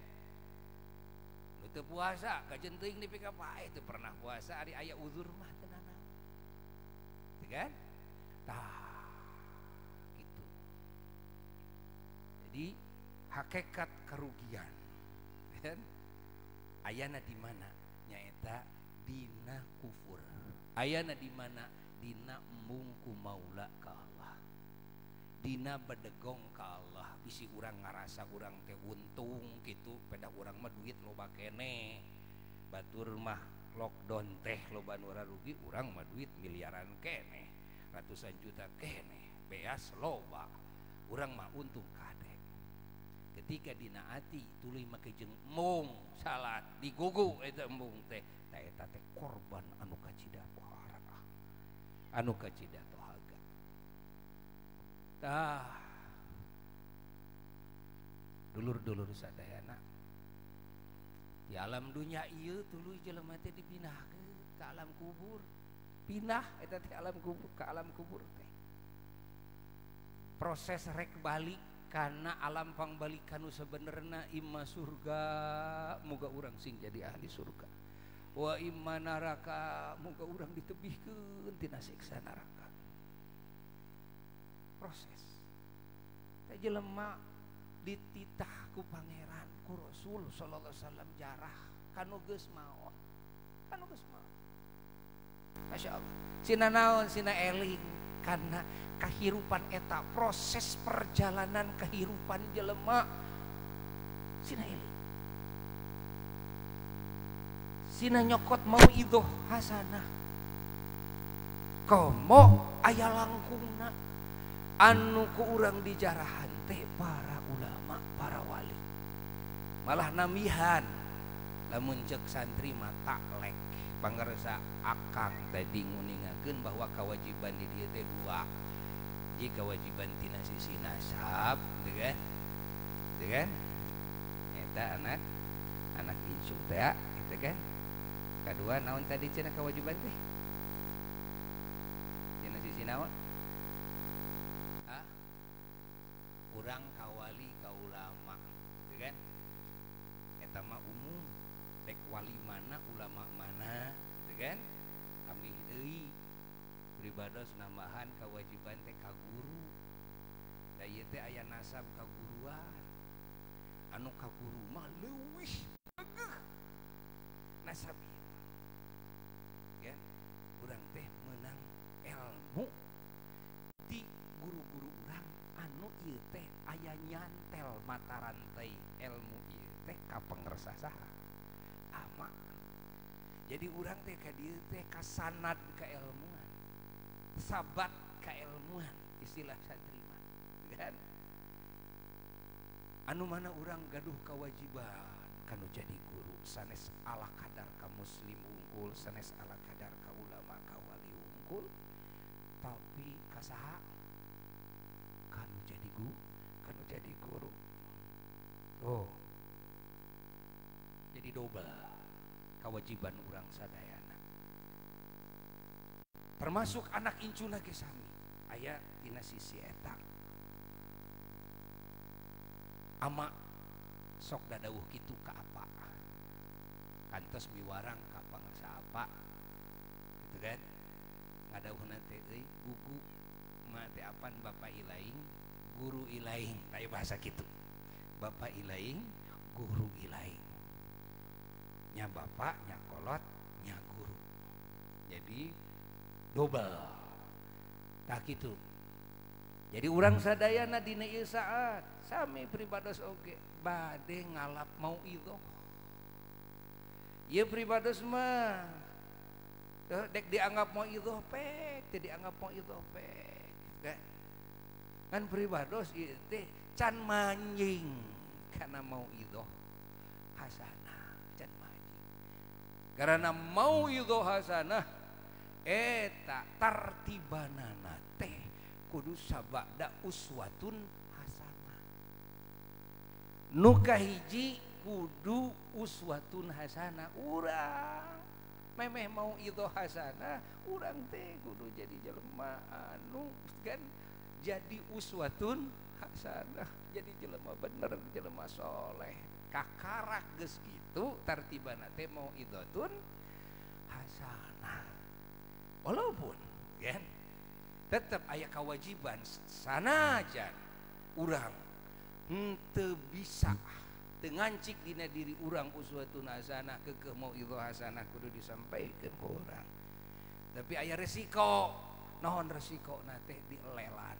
Nu teu puasa kajenting nepi ka paeh teu pernah puasa ari aya udur mah teu nanaon. Ieu kan? Tah gitu. Jadi hakikat kerugian kan ayana di mana nyaeta dina kufur, ayana di mana dina embung ku maula ka Allah, dina bedegong ka Allah. Bisi urang ngarasa urang teh untung gitu, pedah urang mah duit loba keneh, batur mah lockdown teh loba nu rugi, urang mah duit miliaran keneh, ratusan juta keneh, beas loba, urang mah untung kade. Ketika dina ati tuluy make jeung embung salat digugu eta embung teh, ta eta teh korban anu kacida pohara, anu kacida tohaga. Tah dulur-dulur sadayana di alam dunya ieu tuluy jelema teh dipindahkeun ka alam kubur, pindah eta teh alam kubur, ka alam kubur teh proses rek balik karena alam pangbalikan nu sebenarna imma surga muga urang sing jadi ahli surga, wa imma neraka muga urang ditebihkeun tina siksa neraka. Proses teh jelema Dititah ku pangeran ku Rasul sallallahu alaihi wasallam jarah kanu geus maot. Kanu geus maot. Masya Allah. Sina naon sina eling karena kehidupan eta proses perjalanan kehidupan jelema sina eling. Sina nyokot mau idoh hasanah. Komo aya langkungna anu ku urang dijarahan teh para ulama, para wali. Malah namihan lamun cek santri mah taklek pangersa akang tadi nguningakeun bahwa kewajiban di dieu teh dua. Jadi kewajiban tina sisi nasab, gitu kan? Gitu kan? Eta anak anak incu teh, gitu kan? Kedua naon tadi cenah kewajiban teh? Tina sisi naon? Hah? Urang ka wali ka ulama, gitu kan? Eta mah umum, rek wali mana ulama mana, gitu kan? Amih deui pribados nambahan kewajiban teh ka guru. Da ieu teh aya nasab kaguruan. Anu ka guru mah leuwih pegeuh nasab ieu. Kan? Urang teh meunang ilmu ti guru-guru urang anu ieu teh aya nyantel mata rantai ilmu ieu teh ka pangersa saha? Ama. Jadi urang teh ka dieu teh kasanad kailmuan. Sabat kailmuan istilah santri mah. Kan? Anu mana urang gaduh kewajiban kanu jadi guru sanes ala kadar ka muslim unggul, sanes ala kadar ka ulama ka wali unggul, tapi ka saha? Kanu jadi guru, kanu jadi guru. Oh. Jadi dobel kewajiban urang sadayana. Termasuk anak incuna ge sami aya dina sisi eta. Ama sok dadawuh kitu ka apa? Kantos miwarang ka pangersa apa? Gitu kan? Ngadawuhna teh euy gugu ma teh apan bapak ilaing, guru ilaing, aya bahasa kitu. Bapak ilaing, guru ilaing. Nya bapak, nya kolot, nya guru. Jadi dobel. Tah kitu. Jadi urang sadayana dina ieu saat sami pribados oge bade ngalap mau idoh. Ieu pribados mah dek dianggap mau idoh pek, teu dianggap mau idoh pek. Kan pribados ieu teh can manjing kana mau idoh hasanah, can manjing. Karena mau idoh hasanah eta tartibanana teh kudu sabada uswatun hasanah. Nu kahiji kudu uswatun hasanah. Urang memeh mau idho hasanah, urang teh kudu jadi jelema anu kan jadi uswatun hasanah, jadi jelema bener, jelema soleh. Kakarak geus kitu tartibana teh mau idhotun hasanah. Walaupun kan tetap aya kewajiban sanajan urang henteu bisa teu ngancik dina diri urang uswatun hasanah keukeuh mau idho hasanah kudu disampaikeun ka urang. Tapi aya resiko, naon resiko na teh dielelan.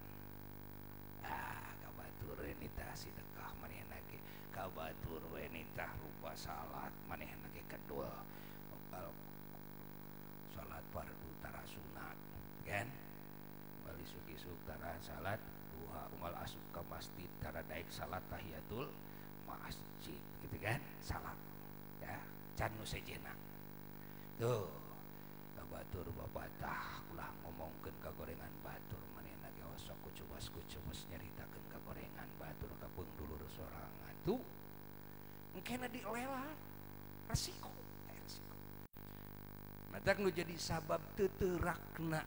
Ah, ka batur we nitah sedekah manehna ge, ka batur we nitah rupa salat manehna ge kedua. Salat fardu tara sunat, kan? Isuk-isuk tara salat duha unggal asup ka masjid tara daek salat tahiyatul masjid gitu kan salat ya can nu sejena tuh ka batur babatah ulah ngomongkeun ka gorengan batur manehna ge osok kucubas-kucubas nyaritakeun ka gorengan batur ka peung dulur sorangan tuh engkena dilelah resiko resiko matak nu jadi sabab teu teurakna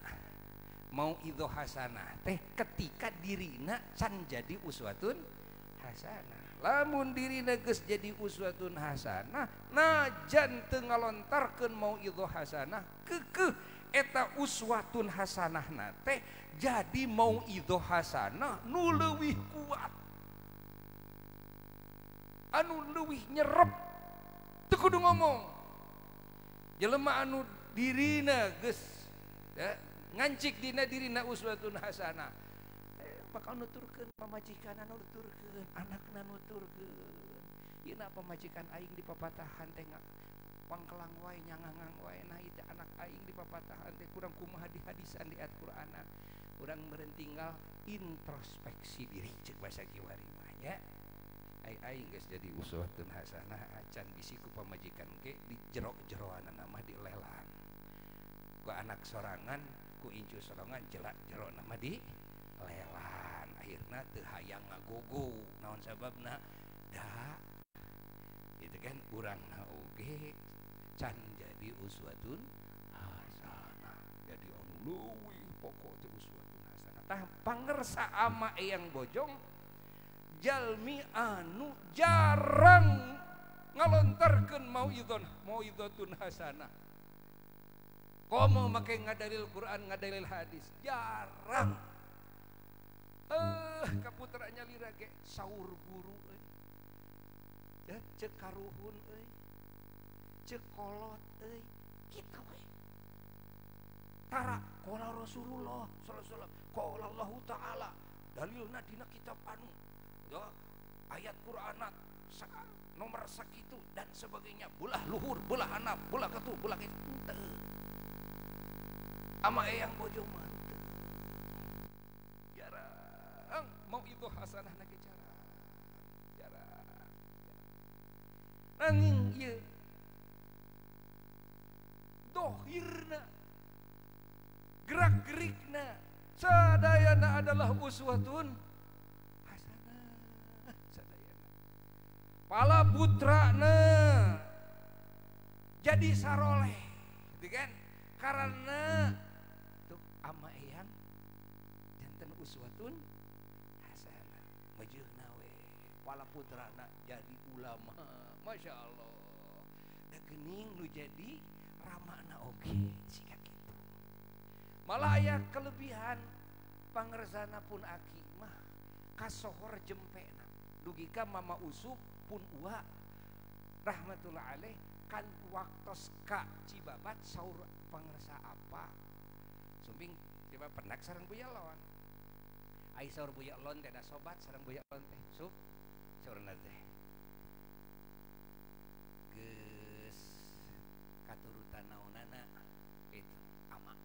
mau idho hasanah teh ketika dirina can jadi uswatun hasanah. Lamun dirina geus jadi uswatun hasanah, najan teu ngalontarkeun mau idho hasanah, keukeuh eta uswatun hasanahna teh jadi mau idho hasanah nu leuwih kuat. anu leuwih nyerep teu kudu ngomong. Jelema anu dirina geus ya, ngancik dina dirina uswatun hasanah. Bakal nuturkeun pamajikanna, nuturkeun anakna, nuturkeun. Ieu na pamajikan aing di papatahan teh pangkelang wae nyangangang wae, nah itu anak aing di papatahan teh kurang kumaha di hadisan di Al-Qur'ana. Urang meureun tinggal introspeksi diri cek bahasa kiwari mah nya. Ai aing geus jadi uswatun hasanah acan bisi ku pamajikan ge di jero-jeroanana mah dilelang. Ku anak sorangan, ku incu sorangan jelak jero nama di lelan. Akhirna teu hayang ngagogo naon sababna da itu kan urangna oge can jadi uswatun hasanah, jadi anu leuwih pokok teh uswatun hasanah. Tah pangersa ama eyang bojong jalmi anu jarang ngalontarkeun mauidhon mauidhatun hasanah. Komo make ngadalil Quran ngadalil hadis jarang. Kaputranya lira ge saur guru euy. Cek karuhun euy. Cek kolot euy. Kitu we. Tara qala Rasulullah sallallahu alaihi wasallam, qala Allah taala, dalilna dina kitab anu ya, ayat Qur'anat nomor sakitu dan sebagainya, belah luhur, belah hanap, belah ketu, belah kitu. Henteu. Ama eyang bojong mah henteu. Jarang mau itu hasanah na ge jarang. Jarang. Nanging ieu dohirna gerak-gerikna sadayana adalah uswatun hasanah sadayana. Pala putrana jadi saroleh gitu kan, karena tuh ama eyang janten uswatun hasanah mejeuhna we pala putrana jadi ulama, masya Allah. Da geuning nu jadi ramana oge siga kitu. Malah aya kelebihan pangersana pun aki mah kasohor jempena dugi ka Mama Usup pun uwa rahmatullah alaih kan waktos ka Cibabat saur pangersa apa sumping coba pendak sareng Buya Lon. Ai saur Buya Lon teh da sobat sareng Buya Lon teh sup saurna teh geus katurutan naonana itu ama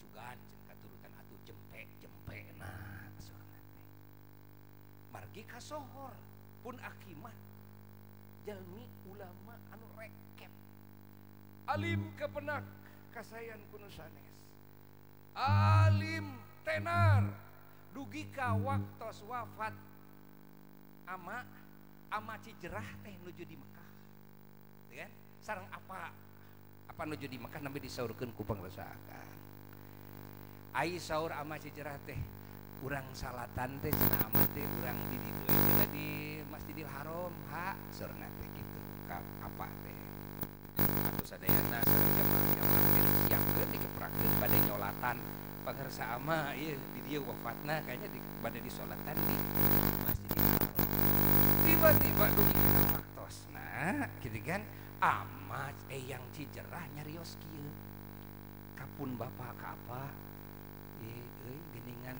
cugan jeung katurutan atuh jempe-jempe na saurna teh margi kasohor pun aki mah jalmi ulama anu rekep alim kepenak kasayan kuno sanes alim tenar dugi ka waktos wafat ama ama Cijerah teh nuju di Mekah gitu kan sareng apa apa nuju di Mekah nembe disaurkeun ku pangrasa akan ai saur ama Cijerah teh urang salatan teh cenah ama teh urang di ditu cenah di Masjidil Haram ha saurna teh kitu ka apa teh atuh sadayana sareng jamaah-jamaah teh disiapkeun dikeprakeun bade nyolatan pangersa ama ieu di dieu wafatna kayaknya di bade disolatan di Masjidil Haram. Tiba-tiba dugi kana waktosna gitu kan ama eyang Cijerah nyarios kieu kapun bapak ka apa euy geuningan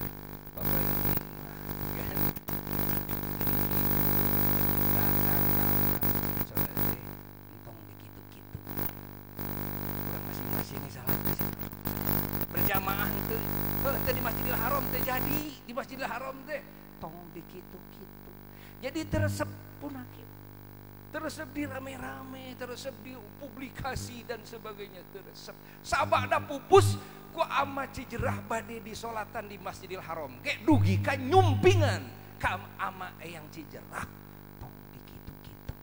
bapak ieu mah kan saudara teh entong dikitu-kitu urang masing-masing salat berjamaah teu heuh teu di Masjidil Haram teh jadi di Masjidil Haram teh tong dikitu-kitu. Jadi teresep pun hakim, teresep di rame-rame, teresep di publikasi dan sebagainya, teresep. Sabada pupus ku ama Cijerah bade disolatan di Masjidil Haram. Ge dugi ka nyumpingan ka ama eyang Cijerah tong dikitu-kitu.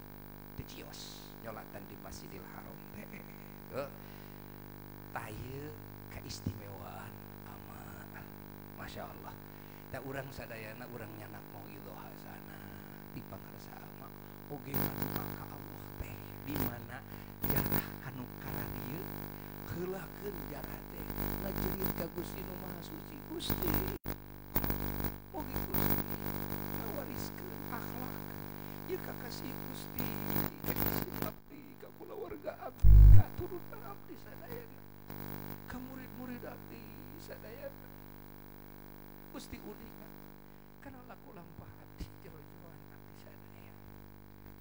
Teu cios nyolatan di Masjidil Haram teh. Tah ieu keistimewaan ama Masya Allah. Da urang sadayana urang nyanak mauidhoh hasanah di pangarsa ama oge ngadoa ka Allah teh di mana jarah kanu karadieu heulakeun jarah teh ngajerit ka Gusti Nu Maha Suci. Gusti Ieu kakasih Gusti, kakasih abdi, ka kulawarga abdi, ka turunan abdi sadayana, ka murid-murid abdi sadayana. Gusti uninga kana laku lampah abdi jero-jeroan abdi sadaya.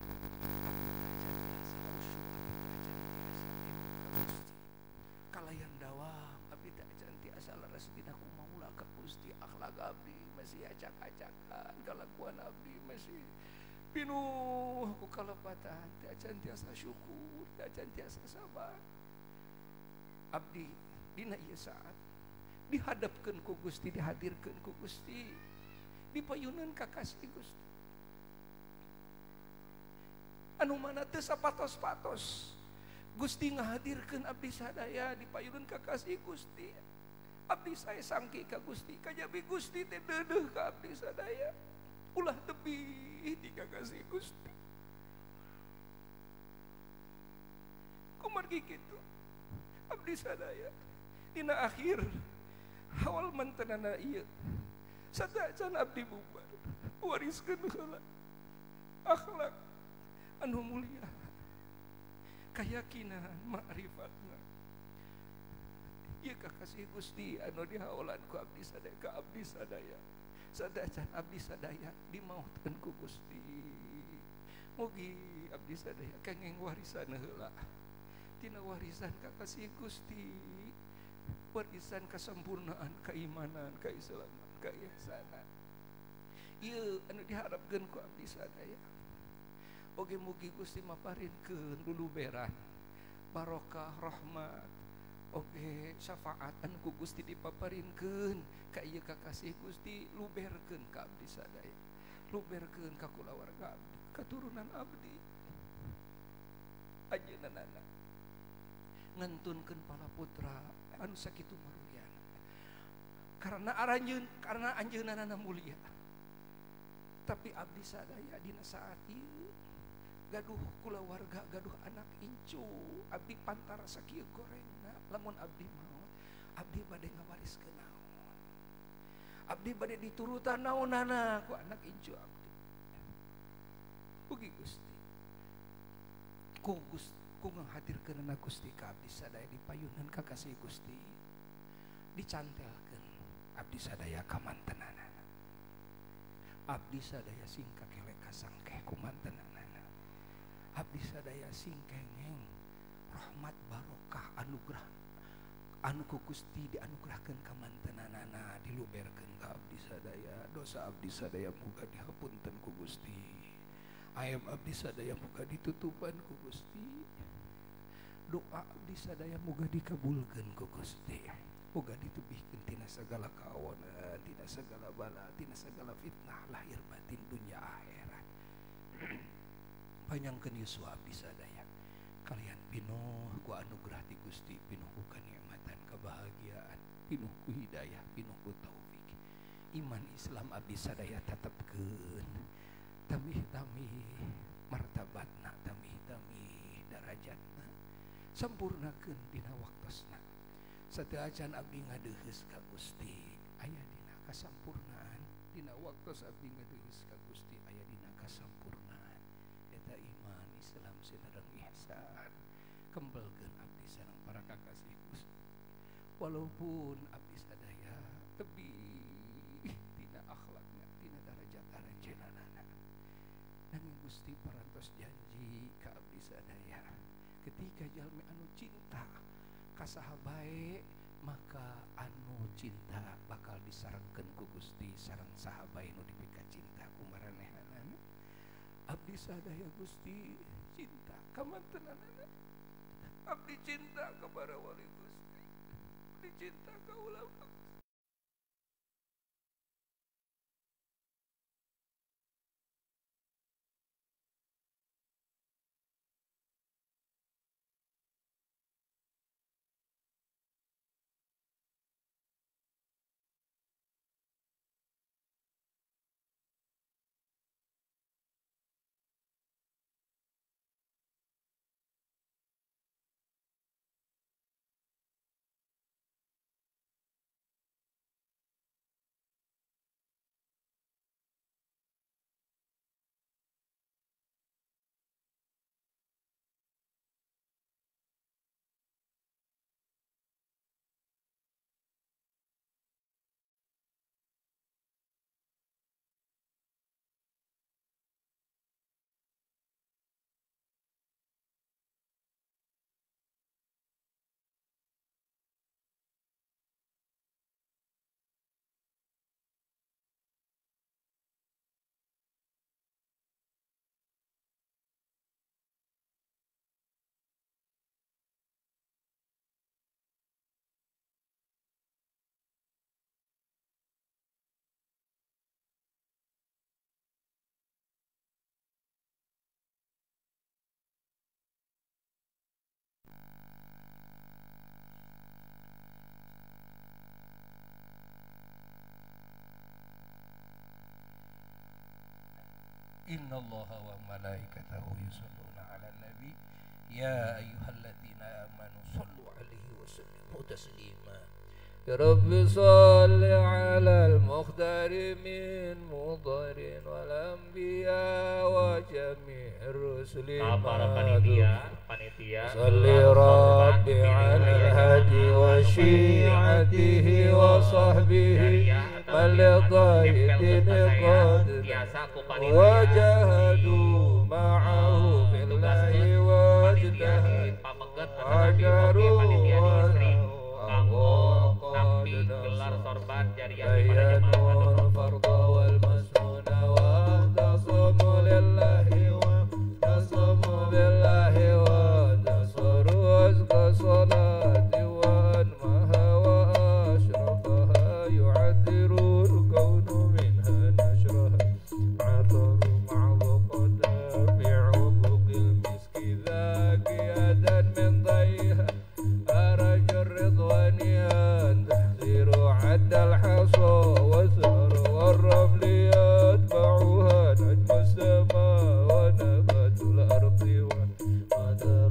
Abdi tacan tiasa khusyuk, abdi tacan tiasa emut ka Gusti. Kalayan dawam abdi tacan tiasa leres dina kumaula ka Gusti. Akhlak abdi masih acak-acakan, kalakuan abdi masih pinuh ku kalepatan, tacan tiasa syukur, tacan tiasa sabar. Abdi dina ieu saat dihadapkeun ku Gusti, dihadirkeun ku Gusti, dipayuneun ka kasih Gusti. Anu mana teu sapatos-patos Gusti ngahadirkeun abdi sadaya, dipayuneun ka kasih Gusti. Abdi saya sangki ka Gusti, kajabi Gusti teh deudeuh ka abdi sadaya. Ulah tebih di kakasih Gusti. Kumargi kitu abdi sadaya dina akhir awal mantenana ieu satacan abdi bubar wariskeun heula akhlak anu mulia, keyakinan, ma'rifatna. Ieu kakasih Gusti anu dihaolan ku abdi sadaya, ka abdi sadaya. Sadacan abdi sadaya dimautkeun ku Gusti. Mugi abdi sadaya kenging warisan heula. Tina warisan kakasih Gusti, warisan kesempurnaan, keimanan, keislaman, keihsanan. Ieu anu diharapkeun ku abdi sadaya. Oge mugi Gusti maparinkeun luluberan barokah, rahmat, oge syafaat anu ku Gusti dipaparinkeun ka ieu kakasih Gusti, luberkeun ka abdi sadaya, luberkeun ka kulawarga abdi, katurunan abdi. Anjeunna ngantunkeun para putra anu sakitu maruliana karena aranjeun, karena anjeunna mulia. Tapi abdi sadaya dina saat ieu gaduh kulawarga, gaduh anak incu, abdi pantara sakieu gorengna. Lamun abdi maot, abdi bade ngawariskeun naon, abdi bade diturutan naonana ku anak incu abdi. Mugi Gusti ku Gusti ku nghadirkeunana Gusti ka abdi sadaya, dipayunan ka kasih Gusti, dicantelkeun abdi sadaya ka mantenanana. Abdi sadaya sing kakelek kasangkeh ku mantenanana. Abdi sadaya sing kengeng rahmat barokah anugerah anu ku Gusti dianugerahkeun ka mantenanana, diluberkeun ka abdi sadaya. Dosa abdi sadaya muga dihapunten ku Gusti. Ayam abdi sadaya muga ditutupan ku Gusti. Doa abdi sadaya muga dikabulkeun ku Gusti. Muga ditebihkeun tina sagala kaonan, tina sagala bala, tina sagala fitnah lahir batin dunya akhirat. Panjangkeun yuswa abdi sadaya kalian pinuh ku anugerah ti Gusti, pinuh ku kanikmatan, kebahagiaan, pinuh ku hidayah, pinuh ku taufik. Iman Islam abdi sadaya tetepkeun, tamih-tamih martabatna, tamih-tamih darajatna, sempurnakeun dina waktosna. Sateuacan abdi ngadeuheus ka Gusti aya dina kasampurnaan, dina waktos abdi ngadeuheus ka Gusti aya dina kasampurnaan. Eta iman Islam sinareng ihsan. Kembelkeun abdi sareng para kakasih Gusti. Walaupun abdi sadaya tebih tina akhlakna, tina darajat aranjeunana, nanging Gusti parantos janji ka abdi sadaya, ketika jalmi anu cinta ka saha bae, maka anu cinta bakal disarengkeun ku Gusti sareng saha bae nu dipika cinta ku maranehanana. Abdi sadaya Gusti cinta ka mantenanana, abdi cinta ka para wali Gusti, abdi cinta ka ulama. Innallaha wa malaikatahu yusholluna 'alan nabi ya ayyuhalladzina amanu shallu 'alaihi wa sallimu taslima. Ya Rabbi salli 'alal mukhtari min mudharin wal anbiya wa jami'ir rusuli. Para panitia salli rabbi 'alal hadi wa syi'atihi wa sahbihi man li dhaidin qad wa jahadu ma'ahu fillahi wa jahadu ajaru kanggo nampi gelar sorban jariah di pada jemaah atau fardhu wal masnuna wa tasamu lillahi wa tasamu billahi wa tasuru azka salati wa anmaha wa ashrafaha yu'addiru al-kawnu minha nashraha ataru ma'waqata bi'ubuqil miski dhakiyatan min dhayha أرجو الرضوان أن تحذر عد الحصى والثار والرمل يتبعها نجم السماء ونبات الأرض ومدر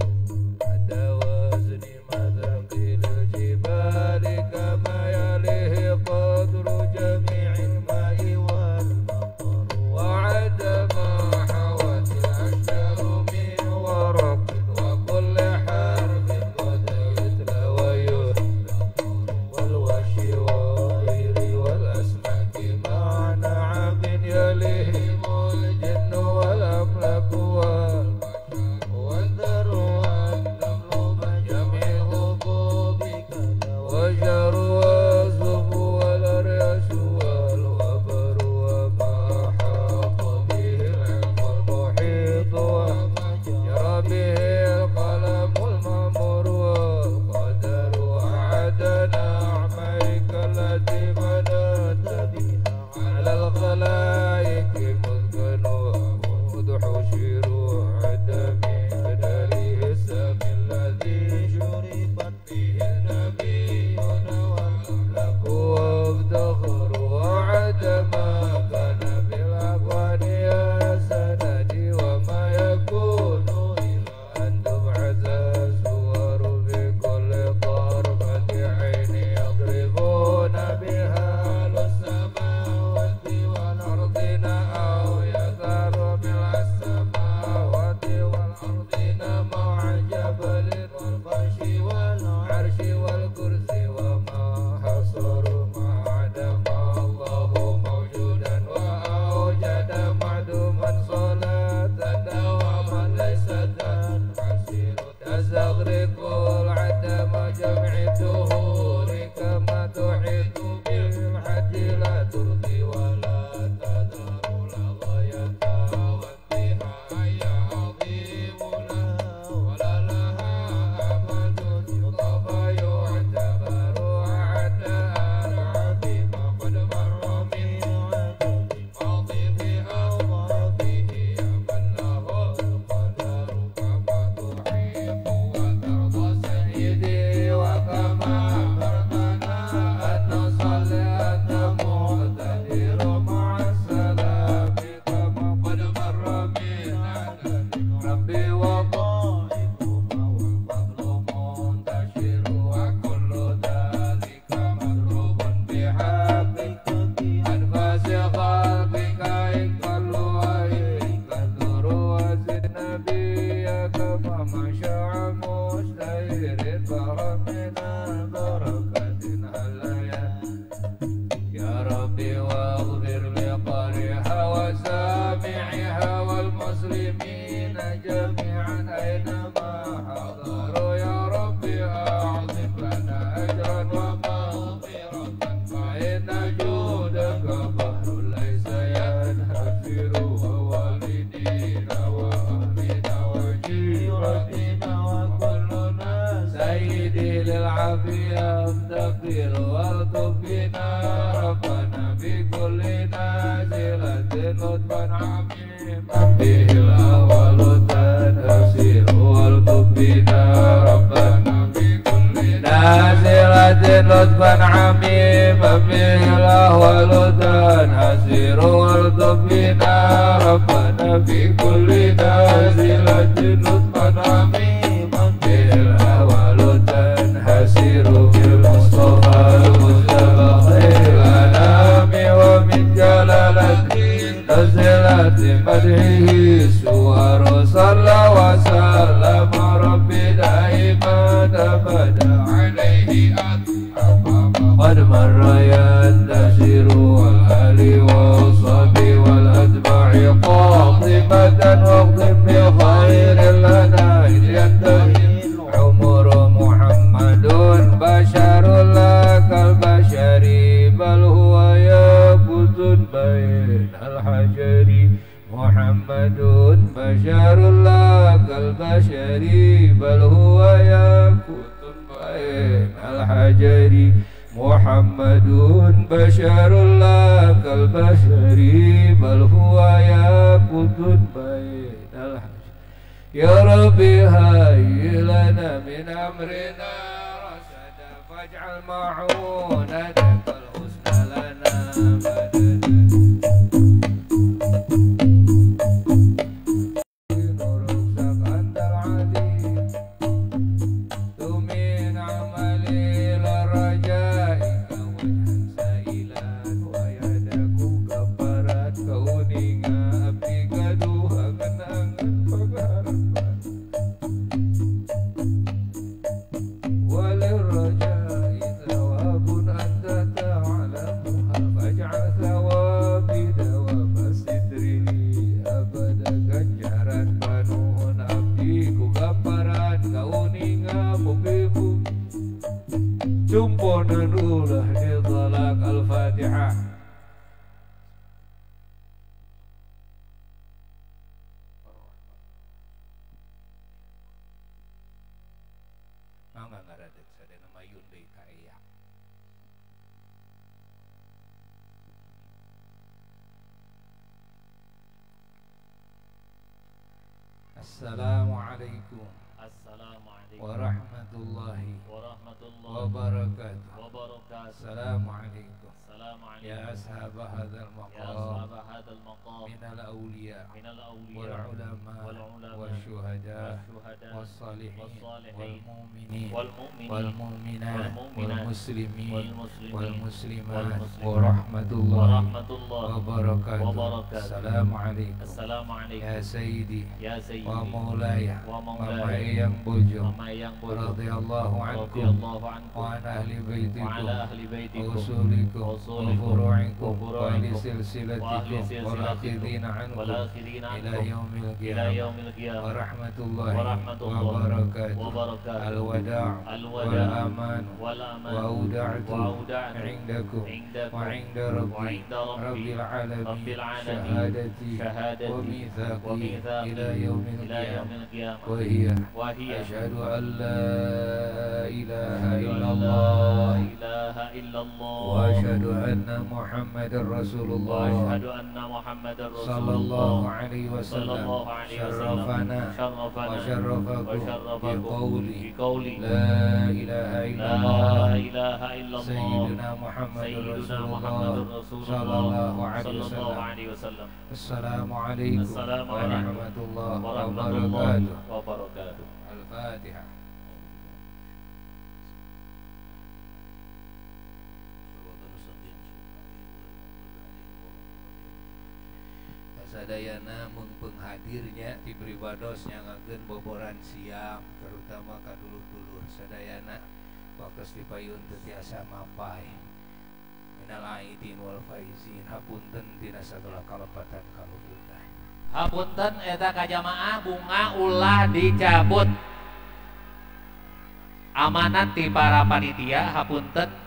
عد وزن مثاقيل الجبال كما يليه قدر جميع الماء والمطر وعد ما حوت الأشجار من ورق وكل حرف يليهم الجن والأملاك والبشر والذر والنمل جميع الحبوب والشجر والزهب والأرياش والوبر وما حاط به العلم المحيط وما جرى به القلم المأمور والقدر وعد نعميك التي مننت بها على الخلائق مذكن ومذ حشر عد مقداره السامي الذي شربت به النبيون والأملاك وافتخر وعد ما كان بالأكوان يا سندي وما يكون إلى أن تبعث السور بكل طرفة عين يضربون بها السماوات والأرض أو يثار بالسماوات والأرض مع جبل والفرش والعرش والكرسي وما حصر ما عدم الله موجودا وأوجد معدوما صلاة دواما ليس تنحسر تستغرق العدم جمع الدهور كما تحيط بالحج لا ترضي ولا تذر لا غاية وانتهاء عظيم لها ولا لها أمد يطاف يعتبر عداء العظيم قد مر من عدد ماضي بأضعافه يا من له القدر كما تحب وترضى سيدي وكما أمرتنا أن نصلي أنت مقتدر مع السلام كما قد مر من عدد ربي وضائفهما والفضل منتشر وكل ذلك مضروب بحقك أنفاس خلقك إن قلوا وإن كثروا وزد نبيك فما شاع مشتهر فر من البركة هل يا ربي واغفر لقارئها وسامعها والمسلمين جميعا أينما حضروا يا ربي أعظم لنا أجرا ومغفرة فإن جودك بحر ليس ينحسر ووالدينا وأهلنا وجيراننا وكلنا سيدي للعافية افتقر والطف بنا ربنا بكل نازلة لطفا عميما به الأول تنحسر والطف بنا ربنا بكل نازلة لطفا عميما به الأهوال تنحسر والطف بنا ربنا في كل نازلة لطفا عميما به الأهوال تنحسر بالمصطفى المجتبى خير الأنام ومن جلالته نزلت مدحه السور صلى وسلم ربي دائما أبدا عليه قد مر ينتشر والآل والصحب والأتباع قاطبة واقض بخير لنا إذ ينتهي عمر محمد بشر لا كالبشر بل هو يابس بين الحجر محمد بشر لا كالبشر بل هو ياقوت بين الحجر محمد بشر لا كالبشر بل هو ياقوت بين الحجر يا ربي هيئ لنا من أمرنا رشدا فاجعل معونتك الحسنى لنا مددا Assalamualaikum warahmatullahi wabarakatuh. Assalamualaikum ya ashab hadzal maqam minal awliya wal ulama wasyuhada wassalihin wal mu'minin wal mu'minat wal muslimin wal muslimat warahmatullahi wabarakatuh. Assalamualaikum ya sayyidi wa maulaya mama yang bojo radhiyallahu ankum wa an ahli baitikum wa usulikum wa furu'ikum wa ahli silsilatikum wal akhidina ankum ila yaumil qiyamah wa rahmatullahi wa barakatuh. Al-wada' wal aman wa auda'tu 'indakum wa 'inda rabbi rabbil alamin shahadati wa mithaqi ila yaumil qiyamah wa hiya asyhadu an la ilaha illallah wa asyhadu anna Muhammadar Rasulullah sallallahu alaihi wasallam syarrafana wa syarrafakum biqauli la ilaha illallah sayyidina Muhammadur Rasulullah sallallahu alaihi wasallam. Assalamualaikum warahmatullahi wabarakatuh. Al-Fatihah. Sadayana mung penghadirnya di pribados nyangakeun boboran siang terutama ka dulur-dulur sadayana waktos dipayun teu tiasa mapai minal aidin wal faizin hapunten dina sagala kalepatan kaluhutan. Hapunten eta ka jamaah bunga ulah dicabut amanat ti para panitia. Hapunten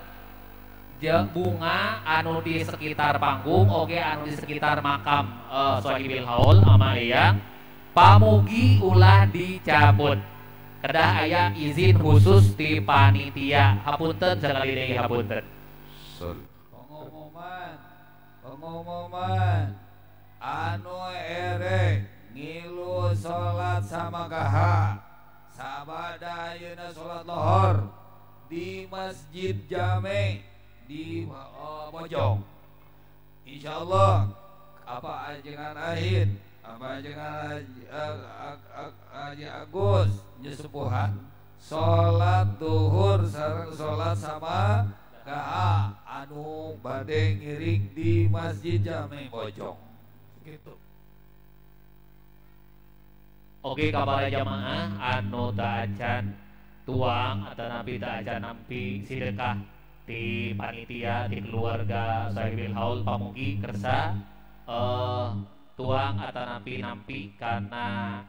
bunga anu di sekitar panggung oge anu di sekitar makam Sohibil Haul ama eyang pamugi ulah dicabut kedah aya izin khusus di panitia. Hapunten sekali deui hapunten. Pengumuman anu ere ngilu salat sama kaha sabada ayeuna salat lohor di Masjid Jame di Bojong. Insyaallah apa ajengan Ahid, apa ajengan Haji Agus nyesepuhan salat duhur sareng salat sama KA anu bade ngiring di Masjid Jame Bojong. Gitu. Oke ka para jamaah anu teu acan tuang atau napi teu acan nampi sedekah di panitia di keluarga Sahibil Haul pamugi kersa tuang atau nampi nampi karena